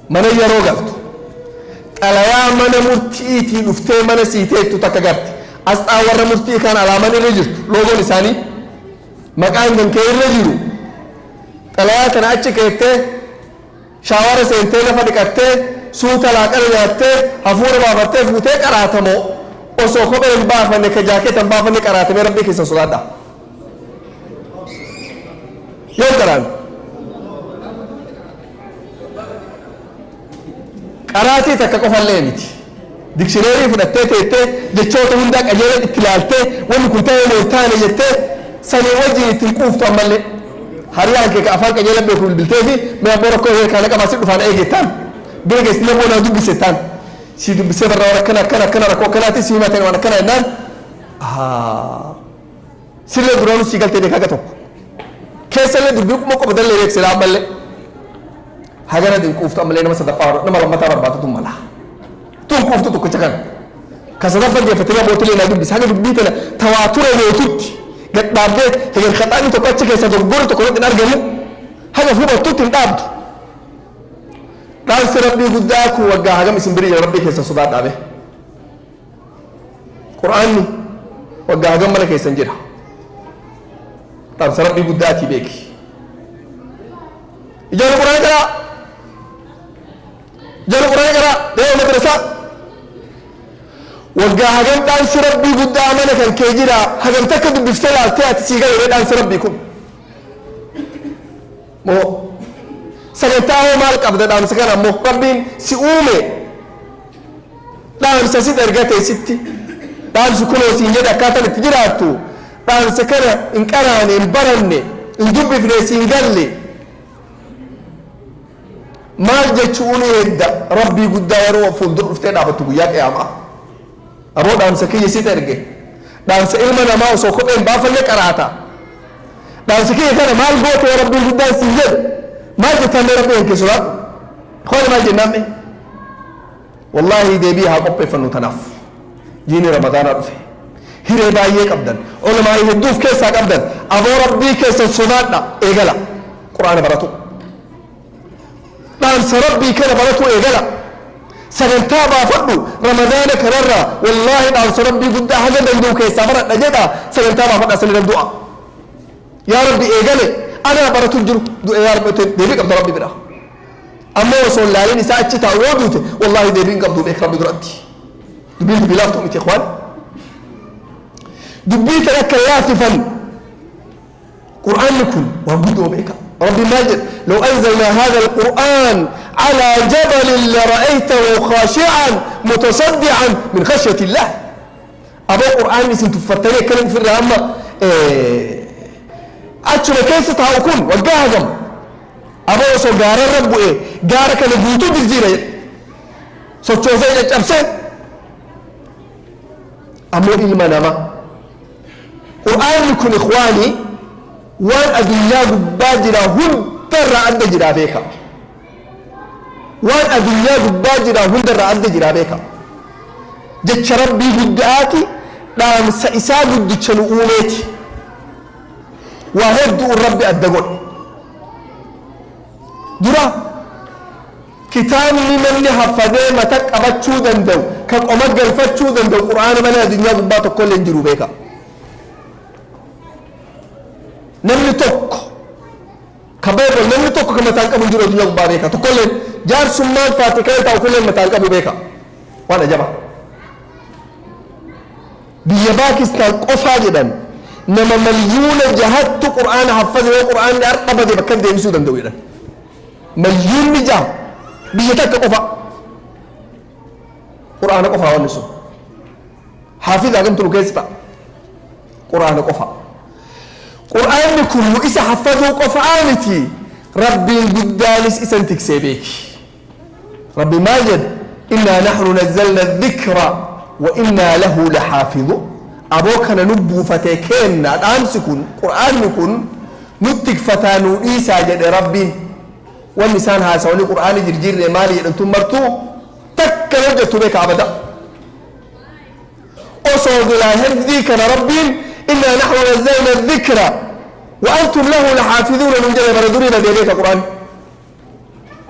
mana yeroo galtu, xalayaa mana murtiitii dhuftee mana sii teettu takka garte, asxaa warra murtii kan alaa mana irra jirtu, loogoon isaanii, maqaan kan kee irra jiru, xalayaa kana achi keettee shower seentee, lafa dhiqattee, suuta laaqana nyaattee, hafuura baafattee fuutee qaraatamoo, osoo kophee hin baafanne, ka jaakeeta hin baafanne qaraatamee? Rabbii keessan sodaadha. Yoo qaraan qaraatii takka qofallee miti, dictionary fudhattee teettee jechoota hundaa qajeelan itti ilaaltee, wanni kun ta'ee moo hin taane jettee sanii wajjin ittiin quuftu. Ammallee hariyaan kee ka afaan qajeelan beeku bilbiltee fi mee abboo rakkoo kee kana qabaa si dhufaan eegettaan bira geessitee boo naa dubbisettaan si dubbisee barra waan akkana akkana akkana rakkoo akkanaati si himateen waan akkana jennaan sirree duraanuu sii galtee beekaa tokko keessallee dubbii quma qofa dallee beeksisa. Ammallee hagana dinquuftu, ammallee nama sadaffaa, nama lammataa barbaadatu mala tun quuftu tokkicha kana ka sadaffaa geeffatee abbootilee naa dubbisa haga dubbii tana tawaatura gootutti gad dhaabdee heger qaxaanni tokko achi keessa dogoggorri tokko irratti hin argamu haga hubattutti hin dhaabdu. Dhaamsi Rabbii guddaa kun waggaa hagam isin bira jira? Rabbii keessa sodaadhaa. Qur'aanni waggaa hagam mana keessan jira? Dhaamsa Rabbii guddaatii beeki. Ijoollee, Qur'aana qaraa. Ijoollee, Qur'aana qaraa. Deema madrasaa. Waggaa hagam dhaamsi Rabbii guddaa mana kan kee jira? Hagam takka dubbiftee laaltee ati sii galee dhaamsi Rabbii kun? Moo sagantaa hoo maal qabda? Dhaamsa kana ammoo Rabbiin si uume, dhaamsa sit ergate sitti, dhaamsi kunoo siin jedhe, akkaataan itti jiraattu, dhaamsa kana hin qaraane, hin baranne, hin dubbifne, siin galle, maal jechuun hedda Rabbii guddaa yeroo fuuldura dhuftee dhaabattu guyyaa qiyaamaa? Aboo, dhaamsa kiyya sit erge, dhaamsa ilma namaa osoo kopheen baafanne qaraata, dhaamsa kiyya kana maal goote yoo Rabbiin guddaan siin jedhe, maal jettaan mee? Rabbii kee sodaadhu. Ikhwaani, maal jennaan mee? Wallaahi, deebii haa qopheeffannu. Tanaaf jiini Ramadaanaa dhufe, hiree baay'ee qabdan, ulamaa'ii hedduuf keessaa qabdan. Aboo, Rabbii keessan sodaadha, eegala Quraana baratu, dhaamsa Rabbii kana baratu eegala, sagantaa baafadhu. Ramadaana kanarraa wallaahi dhaamsa Rabbii guddaa haga danda'u keessaa baradha jedha, sagantaa baafadha. Sanirra du'a, yaa Rabbi, eegale anaa baratu jiru du'e, yaa Rabbi, deebii qabda Rabbi bira. Ammoo osoo hin laalin isaa achi taa'u yoo duute, wallaahi deebii hin qabdu, beek. Rabbi duratti dubbiin dubbii laaftuu miti, ikhwaan. Dubbii tan akka laaffifan, Qur'aanni kun waan guddoo beeka. Rabbi maal jedhe? لو أنزلنا هذا القرآن على جبل لرأيته خاشعا متصدعا من خشية الله. أبو قرآن isin tuffattanii akkana ofirraa amma achuma keessa taa'u kun waggaa hagam, aboo, osoo gaararra bu'e gaara kana guutuu jijjiira jedhe, sochoosee caccabsee. Ammoo ilma namaa Qur'aanni kun, ikhwaanii, waan addunyaa gubbaa jira hundarraa adda jiraa beeka. Waan addunyaa gubbaa jira hundarraa adda jiraa beeka. Jecha Rabbii guddaati, dhaamsa isaa guddicha nu uumeeti. Waa hedduu Rabbi adda godhe. Dura kitaabni namni haffazee mata qabachuu danda'u, ka qoma galfachuu danda'u, Qur'aana malee addunyaa gubbaa tokkollee hin jiru, beeka. Namni tokko ka Bible, namni tokko ka mataan qabu hin jiru addunyaa gubbaa, beeka, tokkolleen. Jaarsummaan Faatikaan taa'u kulleen mataan qabu, beeka. Waan ajaba. Biyya Paakistaan qofaa jedhan nama 6 milyuunattu qur'aana haffaze. Yoo qur'aanni har'a bade bakka deebisuu danda'u jedhan. 6 milyuunni biyya takka qofa, qur'aana qofaa. Wanni sun haafiza hagamtu nu keessa ta'a? Qur'aana qofa. Qur'aanni kun nu isa haffazuu qofaa miti, Rabbiin guddaanis isan tiksee beeki. Rabbi maal jedhe? "إنا نحن نزلنا الذكر وإنا له لحافظون." Aboo, kana nu buufatee kenna. Dhaamsi kun, qur'aanni kun nu tikfataa, nu dhiisaa jedhe Rabbiin. Wanni isaan haasawanii qur'aani jirjiirre maali jedhan tun martuu takka hojjettu beeka abada. Osoo bilaa hifdii kana Rabbiin "إنا نحن نزلنا الذكر وأنتم له لحافظون" nun jedhe, bara durii badee beeka qur'aani.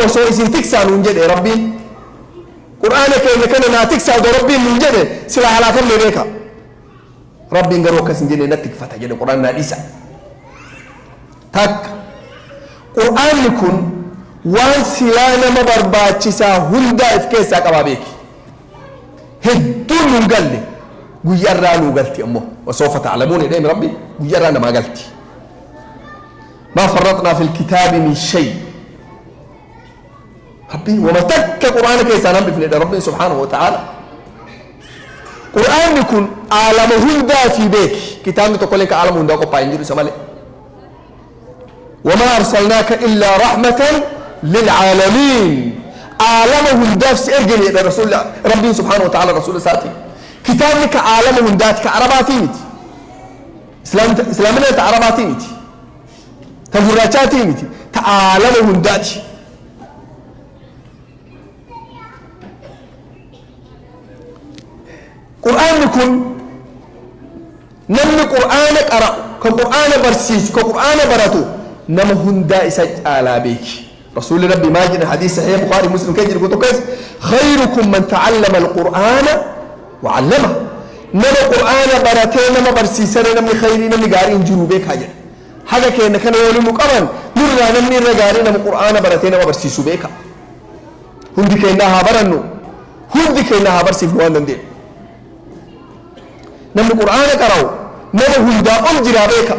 Osoo isin tiksaa nun jedhe Rabbiin, qur'aana keenya kana naa tiksaa odoo Rabbiin nun jedhe, silaa halaakamne beeka. Rabbiin garuu akkas hin jenne. Natti tikfata jedhe qur'aan, naa dhiisa. Takka, qur'aanni kun waan silaa nama barbaachisaa hundaa if keessaa qabaa beeki. Hedduun nun galle, guyyaarraa nuu galti ammoo. وسوف تعلمون jedhee Rabbi, guyyaarraa namaa galti. ما فرطنا في الكتاب من شيء. Rabbiin wama takka qur'aana keessaa nan bifnedha Rabbiin سبحانه وتعالى. Qur'aanni kun aalama hundaa fi beeki. Kitaabni tokkollee ka aalama hundaa qophaa'e hin jiru isa malee. وما أرسلناك إلا رحمة للعالمين. Aalama hundaaf si ergine jedha rasuul Rabbiin سبحانه وتعالى rasuula isaatiin. Kitaabni ka aalama hundaati, ka arabaatii miti. Islaamina ta arabaatii miti, ta gurraachaatii miti, ta aalama hundaati. Qur'aanni kun namni qur'aana qara'u, ka qur'aana barsiisu, ka qur'aana baratu nama hundaa isa caalaa beeki. Rasuulli Rabbi maal jedhan? Hadiis saxiixa Bukhari Muslim keessa jiru tokko keessa: "خيركم من تعلم القرآن وعلمه." Nama qur'aana baratee nama barsiisane namni khayrii, namni gaarii hin jiru beekaa jedha. Haga keenya kana yoo nu qaban, nurraa namni irra gaarii nama qur'aana baratee nama barsiisu beeka. Hundi keenya haa barannu, hundi keenya haa barsiifnu waan dandeenyu. Namni qur'aana qara'u nama hundaa ol jiraa beeka.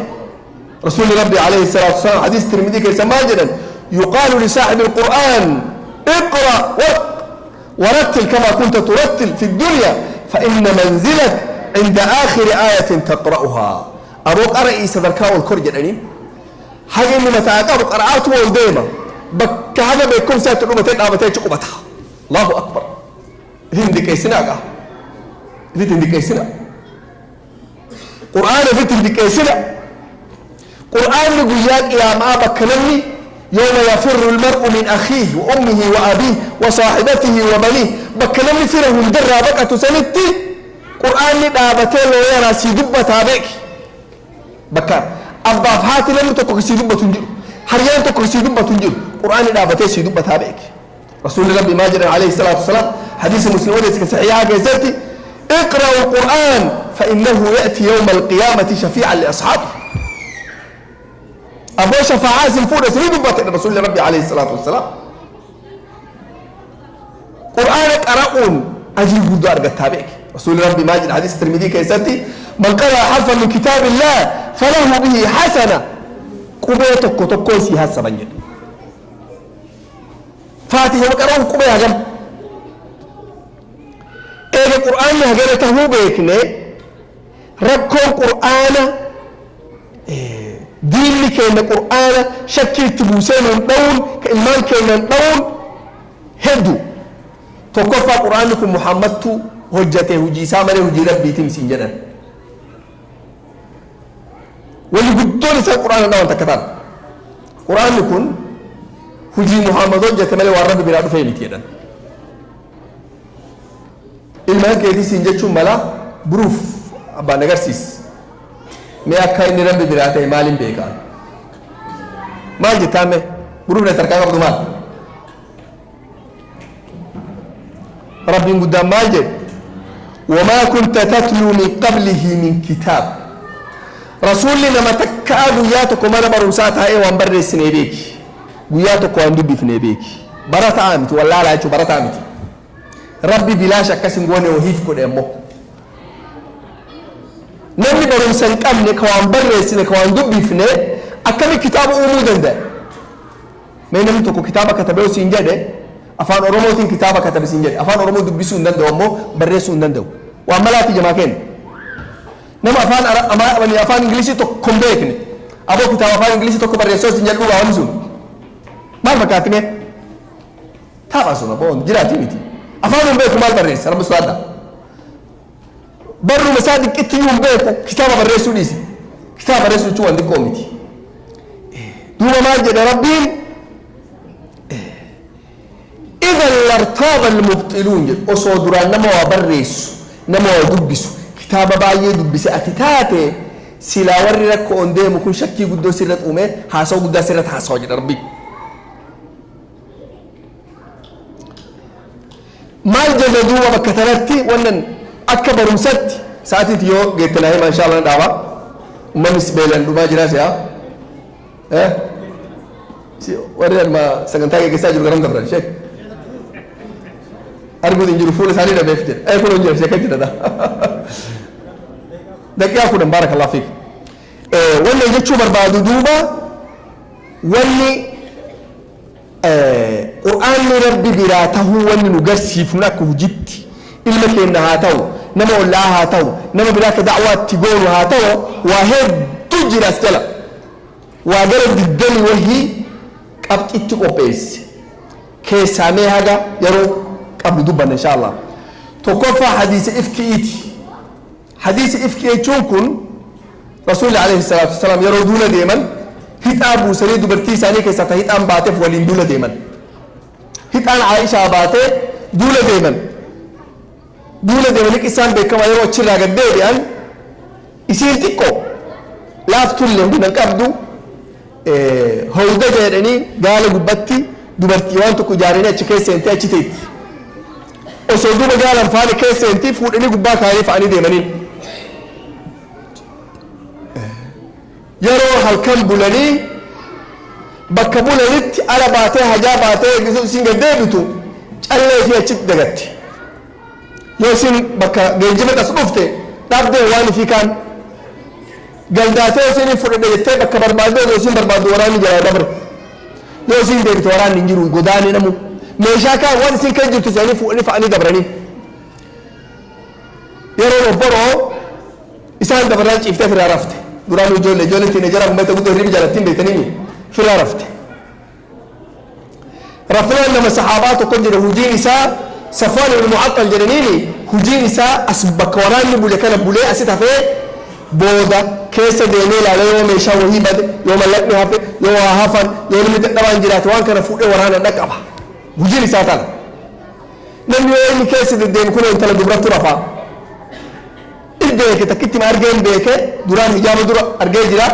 Rasuulli Rabbi عليه الصلاة والسلام hadiis Tirmidii keessa maal jedhan? يقال لصاحب القرآن: اقرأ ورتل كما كنت ترتل في الدنيا، فإن منزلك عند آخر آية تقرأها. Aboo, qara'ii sadarkaa ol kor jedhanii. Haga inni mataa qabu qara'aatu ol deema, bakka haga beekumsaatti dhumatee dhaabatee achi qubata. الله أكبر. Ifin diqqeessinaa gaa, ifit hin diqqeessina. Qur'aana ifit hin diqqeessina. Qur'aanni guyyaa qiyaamaa bakka namni يوم يفر المرء من أخيه وأمه وأبيه وصاحبته وبنيه, bakka namni fira hundarraa baqatu sanitti qur'aanni dhaabatee looyaraa sii dubbataa beeki. Bakka abbaaf haati namni tokko sii dubbatu hin jiru, hariyaan tokko sii dubbatu hin jiru, qur'aanni dhaabatee sii dubbataa beeki. Rasuulli Rabbi maal jedhan عليه الصلاة والسلام? Hadiisa Muslim odeesse saxiixa keessatti: اقرأوا القرآن فإنه يأتي يوم القيامة شفيعا لأصحابه. Aboo, shafaa'aa isin fuudha, isinii dubbate rasuulli Rabbi عليه الصلاة والسلام. Qur'aana qara'uun ajrii guddaa argattaa beeki. Rasuulli Rabbi maal jedha hadiisa Tirmidii keessatti? من قرأ حرفا من كتاب الله فله به حسنة. Qubee tokko tokkoon sii hassaban jedhe. Faatiha qara'uun qubee hagam? Eega qur'aanni hagana tahuu beekne, rakkoon qur'aana diinni keenya qur'aana shakkii itti buusee nuun dha'uun, ka ilmaan keenyan dha'uun hedduu. Tokkoffaa, qur'aanni kun Muhammadtu hojjate, hujii isaa malee hujii Rabbiitiin siin jedhan. Wanni guddoon isaan qur'aana dhawan takka taana, qur'aanni kun hujii Muhammad hojjate malee waan Rabbi biraa dhufee miti jedhan. Ilmaan keetii siin jechuun mala buruuf abbaan agarsiis. Mee akka inni Rabbi biraa ta'e maaliin beekaa? Maal jettaan? Mee buruuf na tarkaa qabdu maal? Rabbiin guddaan maal jedhe? وما كنت تتلو من قبله من كتاب. Rasuulli nama takkaa guyyaa tokko mana barumsaa taa'ee waan barreessinee beeki, guyyaa tokko waan dubbifnee beeki. Barataa miti, wallaalaa jechuun barataa miti. Rabbi bilaash akkas hin goone, wahiif godhe. Ammoo namni barumsa hin qabne, ka waan barreessine, ka waan dubbifne, akkami kitaaba uumuu danda'a? Mee namni tokko kitaaba katabee siin jedhe, Afaan Oromootiin kitaaba katabe siin jedhe, Afaan Oromoo dubbisuu hin danda'u, ammoo barreessuu hin danda'u, waan malaati jamaa kenna. Nama afaan Afaan Ingilishii tokko hin beekne, aboo kitaaba Afaan Ingilishii tokko barreessoo siin jedhu, dhugaa wanni sun maal fakkaatti? Mee tapha sun aboo jiraati miti. Afaan hin beeku, maal barreessa? Rabbi sodaadha. Barruma isaa xiqqeetti iyyuu hin beeku, kitaaba barreessuu dhiisi. Kitaaba barreessuu jechuun waan xiqqoo miti. Duuba maal jedha Rabbiin? "إذا لارتاب المبطلون" jedhu. Osoo duraan nama waa barreessu, nama waa dubbisu, kitaaba baay'ee dubbise ati taate, silaa warri rakkoo on deemu kun shakkii guddoo sirratti uume, haasawa guddaa sirratti haasawa jedha Rabbiin. Maal jedha duuba bakka tanatti? Wannan akka barumsatti sa'atiitti yoo geette naa hima, insha Allah dhaaba. Uummanni beelan dhumaa jira si'a. Warri amma sagantaa geggeessaa jiru garam dabran? Sheek arguu hin jiru, fuula isaanii dhabeef jedha. Kun hin jiru, sheeka jira. Daqiiqaa 10, بارك الله فيك. Wannan jechuu barbaadu duuba, wanni Qur'aanni Rabbi biraa tahuu wanni nu garsiifnu, akka hujitti ilma keenya haa ta'u, nama ollaa haa ta'u, nama biraa akka da'waatti goonu haa ta'u, waa hedduu jira as jala. Waa gara 20 wahii qabxitti qopheesse keessaa mee haga yeroo qabnu dubbanna, insha Allah. Tokkoffaa, hadiisa ifki'iiti. Hadiisa ifkii jechuun kun Rasuulli عليه الصلاة والسلام yeroo duula deeman hixaa buusanii, dubartii isaanii keessaa ta hixaan baateef waliin duula deeman. Hixaan Aishaa baatee duula deeman. Duula deemanii, qissaan beekamaa, yeroo achirraa gad deebi'an isiin xiqqoo laaftullee humna hin qabdu. Hawda jedhanii gaala gubbatti dubartii waan tokko ijaaranii achi keessa seentee achi teetti. Osoo duuba gaalan faana keessa seentii, fuudhanii gubbaa kaayanii fa'anii deemanii. Yeroo halkan bulanii bakka bulanitti ala baatee, hajaa baatee, isiin gad deebitu callee fi achitti dagatti. Yoo isin bakka geejjiba as dhufte dhabdee, waan ifii kaan galdaatee isin fudhadhe jettee bakka barbaadde, osoo isin barbaaddu waraanni jalaa dabre. Yoo isin deebite waraanni hin jiru, godaanee namu meeshaa kaan waan isin kan jirtu isaanii fuudhanii fa'anii dabranii. Yeroo obboroo isaan dabarraan ciiftee firaa rafte. Duraan ijoollee teeneejaraa kun beekta, guddoo hirribi jaalattiin beektanii, firaa rafte. Rafnaan nama saxaabaa tokko jira, hujiin isaa Safwaan ibn Mu'axxal jedhaniini. Hujiin isaa as bakka waraanni bule kana bulee asit hafee, booda keessa deemee ilaalee, yoo meeshaa wahii bade, yoo mallaqni hafe, yoo waa hafan, yoo namni dadhabaan jiraate, waan kana fuudhee waraana dhaqqaba. Hujiin isaa tana. Namni yoo inni keessa deddeemu kun intala dubrattu rafaa. Beeke takkitti ma argeen beeke, duraan hijaaba dura argee jira.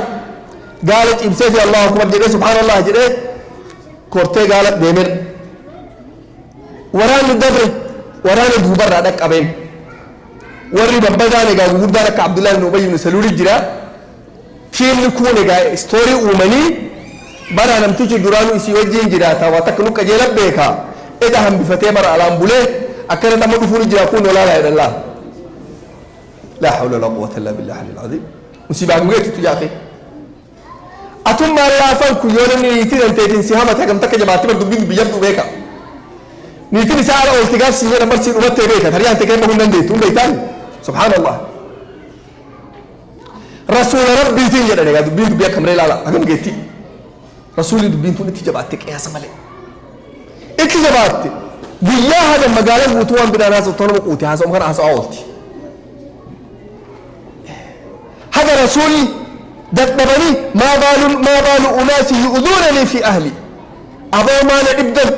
Gaala cimsee fi الله أكبر jedhee, سبحان الله jedhee, kortee gaala deemeen. Waraanni dabre, waraana duubarraa dhaqqabeen. Warri babbadaan egaa gurguddaan akka Abdullahi ibn Ubay ibn Saluuli jira. Tiimni kun egaa istoorii uumanii, bara namtichi duraanuu isii wajjin jiraata, waa takka nu qajeela beeka, eda hambifatee bara alaan bulee akkana nama dhufuun jira kun olaalaa jedhan. Laa لا حول ولا قوة إلا بالله العلي العظيم. Musiibaa gugeetutu yaa akhi. Atummaan laafan kun yoo namni niitii danteetiin si hamate hagam takka jabaatti bar, dubbiin dubbii jabduu beeka. Niitiin isaa ala oolti gaaf si jedhan, bar sii dhumattee beeka. Tariyaan ta'e bahuu hin dandeettu, hin beektaan. سبحان الله. Rasuula Rabbiitiin jedhan. Egaa dubbiin dubbii akka malee ilaala hagam geetti. Rasuulli dubbiin tun itti jabaatte, qiyaasa malee. Itti jabaatte. Guyyaa haga magaalaan guutuu waan biraan haasa'u tanuma quute, haasa'u kana haasa'aa oolti. Haga Rasuulli dadhabanii, ما بال ما بال أناس يؤذونني في أهلي." Aboo maana dhibdan,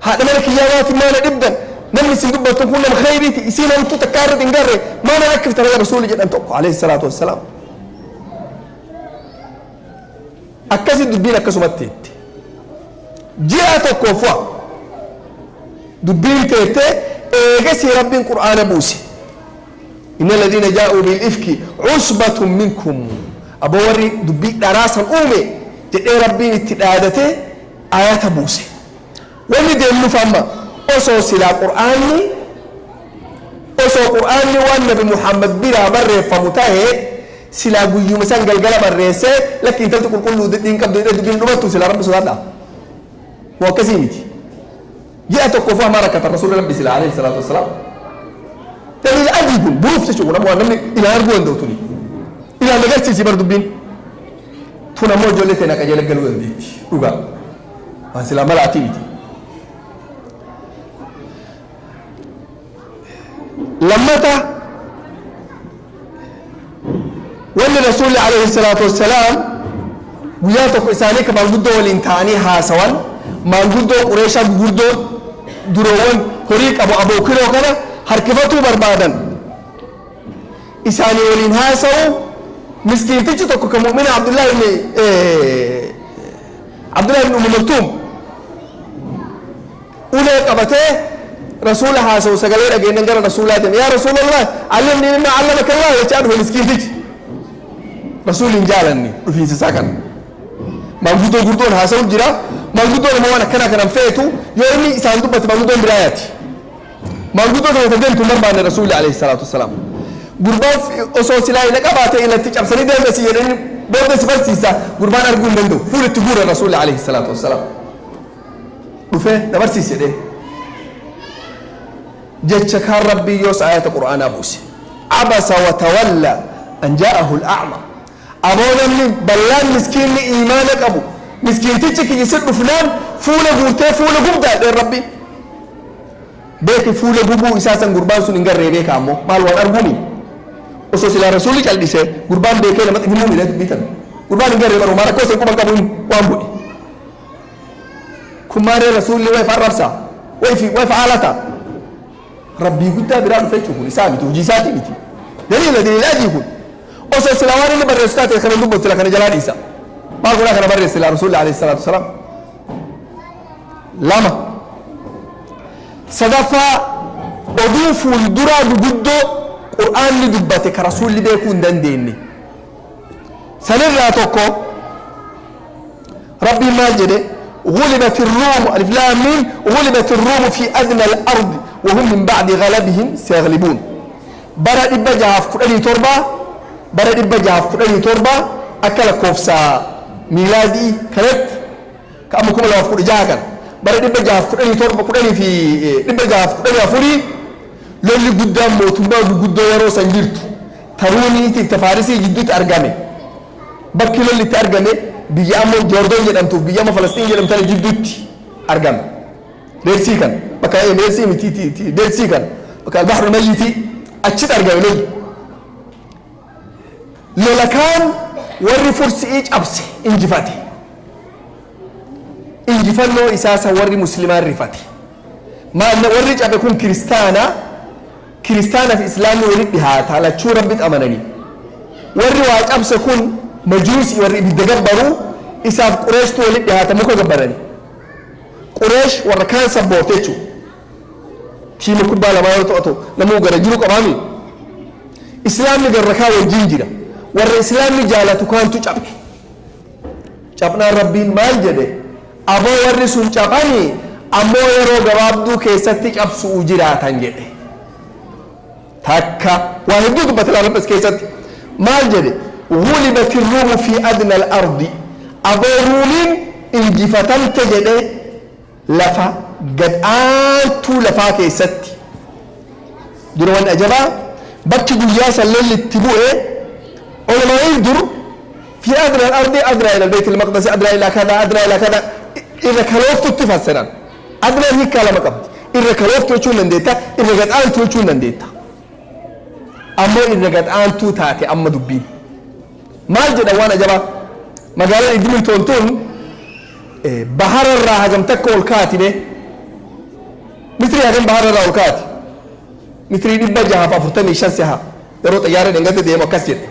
haadha mana kiyyaamaati maana dhibdan? Namni isin dubbattu kun nama khayriiti, isiin hamtuu takka irratti hin garre, maana rakkiftan? Haga Rasuulli jedhan tokko عليه الصلاة والسلام. Akkasi dubbiin akkasumatti itti ji'a tokkoof waa dubbiin teettee, eegasii Rabbiin Qur'aana buuse. "إن الذين جاءوا بالإفك عصبة منكم." Aboo warri dubbii dharaasan uume jedhee Rabbiin itti dhaadate, ayata buuse. Wanni deemnuuf amma osoo silaa Qur'aanni Osoo Qur'aanni waan Nabi Muhammad biraa barreeffamu tahe, silaa guyyuma san galgala barreessee, lakki intalti qulqulluu didhiin qabdu jedhee dubbiin dhumattu silaa. Rabbi sodaadha. Moo akkasii miti? Ji'a tokkoof hamaa rakkatan Rasuulli Rabbi silaa alayhi salaatu wassalaam. Daliila adii kun buruuf jechuun kun ammoo waan namni ilaan arguu danda'u tuni. Ilaan agarsiisi bar dubbiin. Tun ammoo ijoollee teena qajeela galuu dandeetti. Dhugaa. Waan silaa malaatii miti. Lammata, wanni Rasuulli alayhi salaatu wassalaam guyyaa tokko isaanii ka maanguddoo waliin ta'anii haasawan, maanguddoo Qureeshaa gugurdoo duroowwan horii qabu abookiroo kana harkifatuu barbaadan isaanii waliin haasawu, miskiintichi tokko ka mu'mina Abdullahi ibn Ummi Maktuum ulee qabatee Rasuula haasawu sagalee dhageennan gara Rasuulaa deeme. "Yaa Rasuulallah, allimni mimma allamaka Allah," jechaa dhufe miskiintichi. Rasuulli hin jaalanne dhufiinsa isaa kana. Maanguddoo gurdoon haasawu jira. Maanguddoon immoo waan akkanaa kanan feetu. Yoo inni isaan dubbate maanguddoon biraa yaati. Maanguddoo kana deemtu hin barbaanne Rasuulli alayhi salaatu wassalaam. Gurbaan osoo silaa ila qabaate ilatti cabsanii deemee si jedhanii booda si barsiisa, gurbaan arguu hin danda'u. Fuula itti guura Rasuulli alayhi salaatu wassalaam. Dhufee na barsiisi jedheen. Jecha kaan Rabbii yoos ayata Qur'aanaa buuse. Abasa wa tawalla an jaa'ahu al-a'ma. Aboo, namni ballaan miskiinni iimaana qabu miskiintichi kiyya si dhufnaan fuula guurtee fuula gubdaa jedheen Rabbiin. Beeki, fuula gubuu isaa san gurbaan sun hin garree. Beeka ammoo maal waan arguumi. Osoo silaa Rasuulli cal'ise gurbaan beekee namatti himuu miidha dubbii tana. Gurbaan hin garree barumaa rakkoo san quban qabuun waan godhe. Kun maarree Rasuulli way farrabsa way fi way fa'aalata Rabbii guddaa biraa dhufe jechuun kun isaa miti, hojii isaatii miti. Daliila daliila adii kun. Osoo silaa waan inni barreessu taate kana dubbatu sila kana jalaa dhiisa. Maal godhaa kana barreesse silaa Rasuulli alayhi salaatu wasalaam? Lama. Sadaffaa, oduu fuulduraa guguddoo Qur'aanni dubbate ka Rasuulli beekuu hin dandeenye. Sanirraa tokko, Rabbiin maal jedhe? غلبت الروم، ألف لام ميم، غلبت الروم في أدنى الأرض وهم من بعد غلبهم سيغلبون. Bara 617, bara 617 akka lakkoofsa miilaadii kanatti, ka amma 2016 kana, bara 617, kudhanii fi 614, lolli guddaan mootummaa guguddoo yeroo san jirtu taruuniitiif tafaarisii jidduutti argame. Bakki lolli itti argame biyya amma Joordon jedhamtuuf biyya amma Falastiin jedhamtan jidduutti argame. Red Sea kan bakka Red Sea miti, Dead Sea kan bakka Albahrul Mayyiti achitti argame lolli. Lola kaan warri Fursi'ii cabse injifate. Injifannoo isaa san warri Muslimaan rifate. Maal, warri cabe kun Kiristaana. Kiristaana fi Islaamni walitti dhihaata, lachuu Rabbitti amananii. Warri waa cabse kun Majuusi, warri ibidda gabbaru. Isaaf Qureeshtu walitti dhihaata, muka gabbarani. Qureesh warra kaan sabboorte jechuudha. Tiima kubbaa lamaa yoo to'atu namuu gara jiru qabaami. Islaamni garra kaan wajjin jira. Warra Islaamni jaalatu kaantu cabe. Cabnaan Rabbiin maal jedhe? Aboo, warri sun caphanii ammoo yeroo gabaabduu keessatti cabsuu jiraatan jedhe. Takka waa hedduu dubbate laala as keessatti. Maal jedhe? غلبت الروم في أدنى الأرض. Aboo, Ruumiin injifatamte jedhe lafa gad aantuu lafaa keessatti. Dura wanni ajabaa bakki guyyaa san lolli itti bu'e, ulamaa'iin dur في أدنى الأرض، أدنى إلى البيت المقدس، أدنى إلى كذا، أدنى إلى كذا, irra kalooftutti fassaran. Adnaan hiikkaa lama qabdi. Irra kalooftu jechuun dandeetta, irra gad aantu jechuun dandeetta. Ammoo irra gad aantuu taate amma dubbiin. Maal jedhan waan ajabaa? Magaalaan Edmonton tun bahararraa hagam takka ol kaati be? Mitirii hagam bahararraa ol kaati? Mitirii 645 siha. Yeroo xayyaara dhengate deemu akkas jedhe.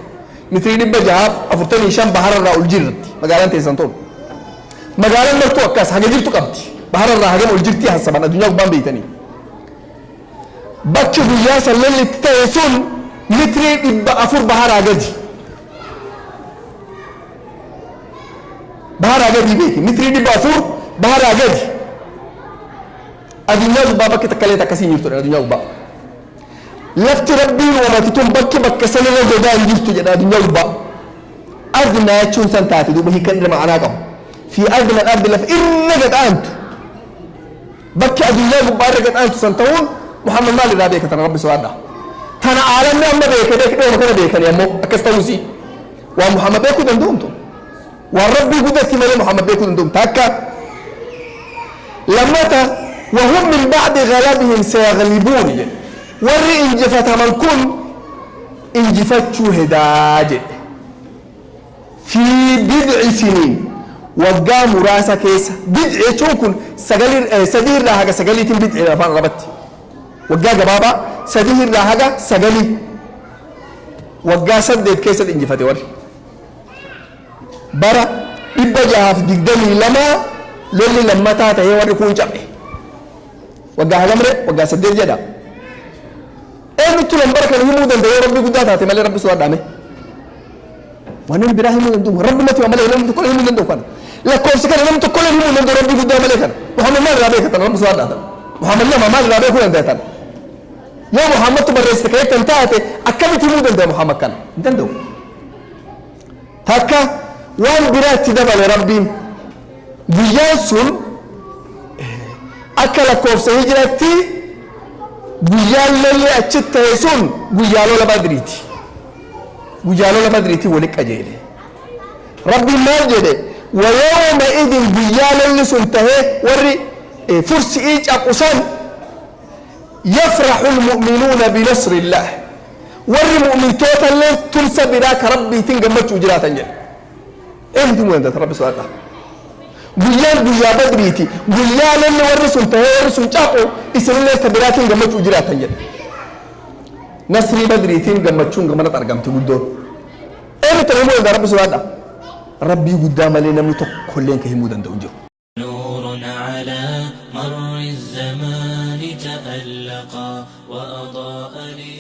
Mitirii 645 bahararraa ol jirti magaalaan teessan tun. Magaalaan martuu akkas haga jirtu qabdi. Bahararraa hagam ol jirti hasaban addunyaa gubbaan beeytanii. Bakki guyyaa san lolli itti ta'e sun mitirii 400 baharaa gadi. Baharaa gadi beeki, mitirii 400 baharaa gadi. Addunyaa gubbaa bakki takka illee akkasii hin jirtu addunyaa gubbaa. Lafti Rabbiin uumate tun bakki bakka sanirra godaa hin jirtu jedha addunyaa gubbaa. Adnaa jechuun san taate duuba hiikan irra ma'anaa qabu. Fi adna al-ardi lafa irra gad aantu. Bakki addunyaa gubbaa irra gad aantu san ta'uun Muhammad maal irraa beeka tana Rabbi sodaadha. Tana aalamni amma beeke beeke dhooma kana beekani ammoo akkas ta'uusii. Waan Muhammad beekuu danda'umtu. Waan Rabbii guddatti malee Muhammad beekuu danda'um takka. Lammata wahum min ba'di ghalabihim sayaghlibuun jedhe. Warri injifataman kun injifachuu hedaa jedhe. Fi bid'i siniin waggaa muraasa keessa bid'i jechuun kun sadii irraa haga sagaliitiin bid'i afaan arabatti. Waggaa gabaabaa sadii irraa haga sagalii waggaa 8 keessatti injifate warri. Bara 622 lolli lammataa ta'ee warri kuun cabe. Waggaa hagamre waggaa 8 jedha. Eenyutu lambara kana himuu danda'a yoo Rabbi guddaa taate malee Rabbi sodaadhaame. Waan namni biraa himuu danda'u Rabbi mati malee namni tokko himuu danda'u kana. Lakkoofsi kana namni tokko himuu danda'u Rabbi guddaa malee kana. Muhammad maal irraa beeka tana Rabbi sodaadhaa tana. Muhammad nama maal irraa beekuu danda'a tana. Yoo Muhammadtu barreessite kan taate akkamitti himuu danda'a Muhammad kana? Hin danda'u. Takka waan biraatti dabale Rabbiin guyyaan sun akka lakkoofsa hijiratti guyyaan lolli achitti ta'e sun guyyaa lola Badriiti. Guyyaa lola Badriitiin walitti qajeele. Rabbiin maal jedhe? Wayawma idin guyyaa lolli sun tahee warri fursi'ii caphu san yafrahu lmu'minuuna binasrillah. Warri mu'mintoota illee tumsa biraa ka Rabbiitiin gammachuu jiraatan jedhe. Eenyutu himuu danda'a Rabbi sodaadha. Guyyaan guyyaa Badriiti. Guyyaa lolli warri sun tahee warri sun caphu isinillee ta biraatiin gammachuu jiraatan jedhe. Nasrii Badriitiin gammachuun gamanatti argamti guddoon. Eenyutu himuu danda'a Rabbi sodaadha. Rabbii guddaa malee namni tokkolleen ka himuu danda'u hin jiru. نور على مر الزمان تألقا وأضاء لي.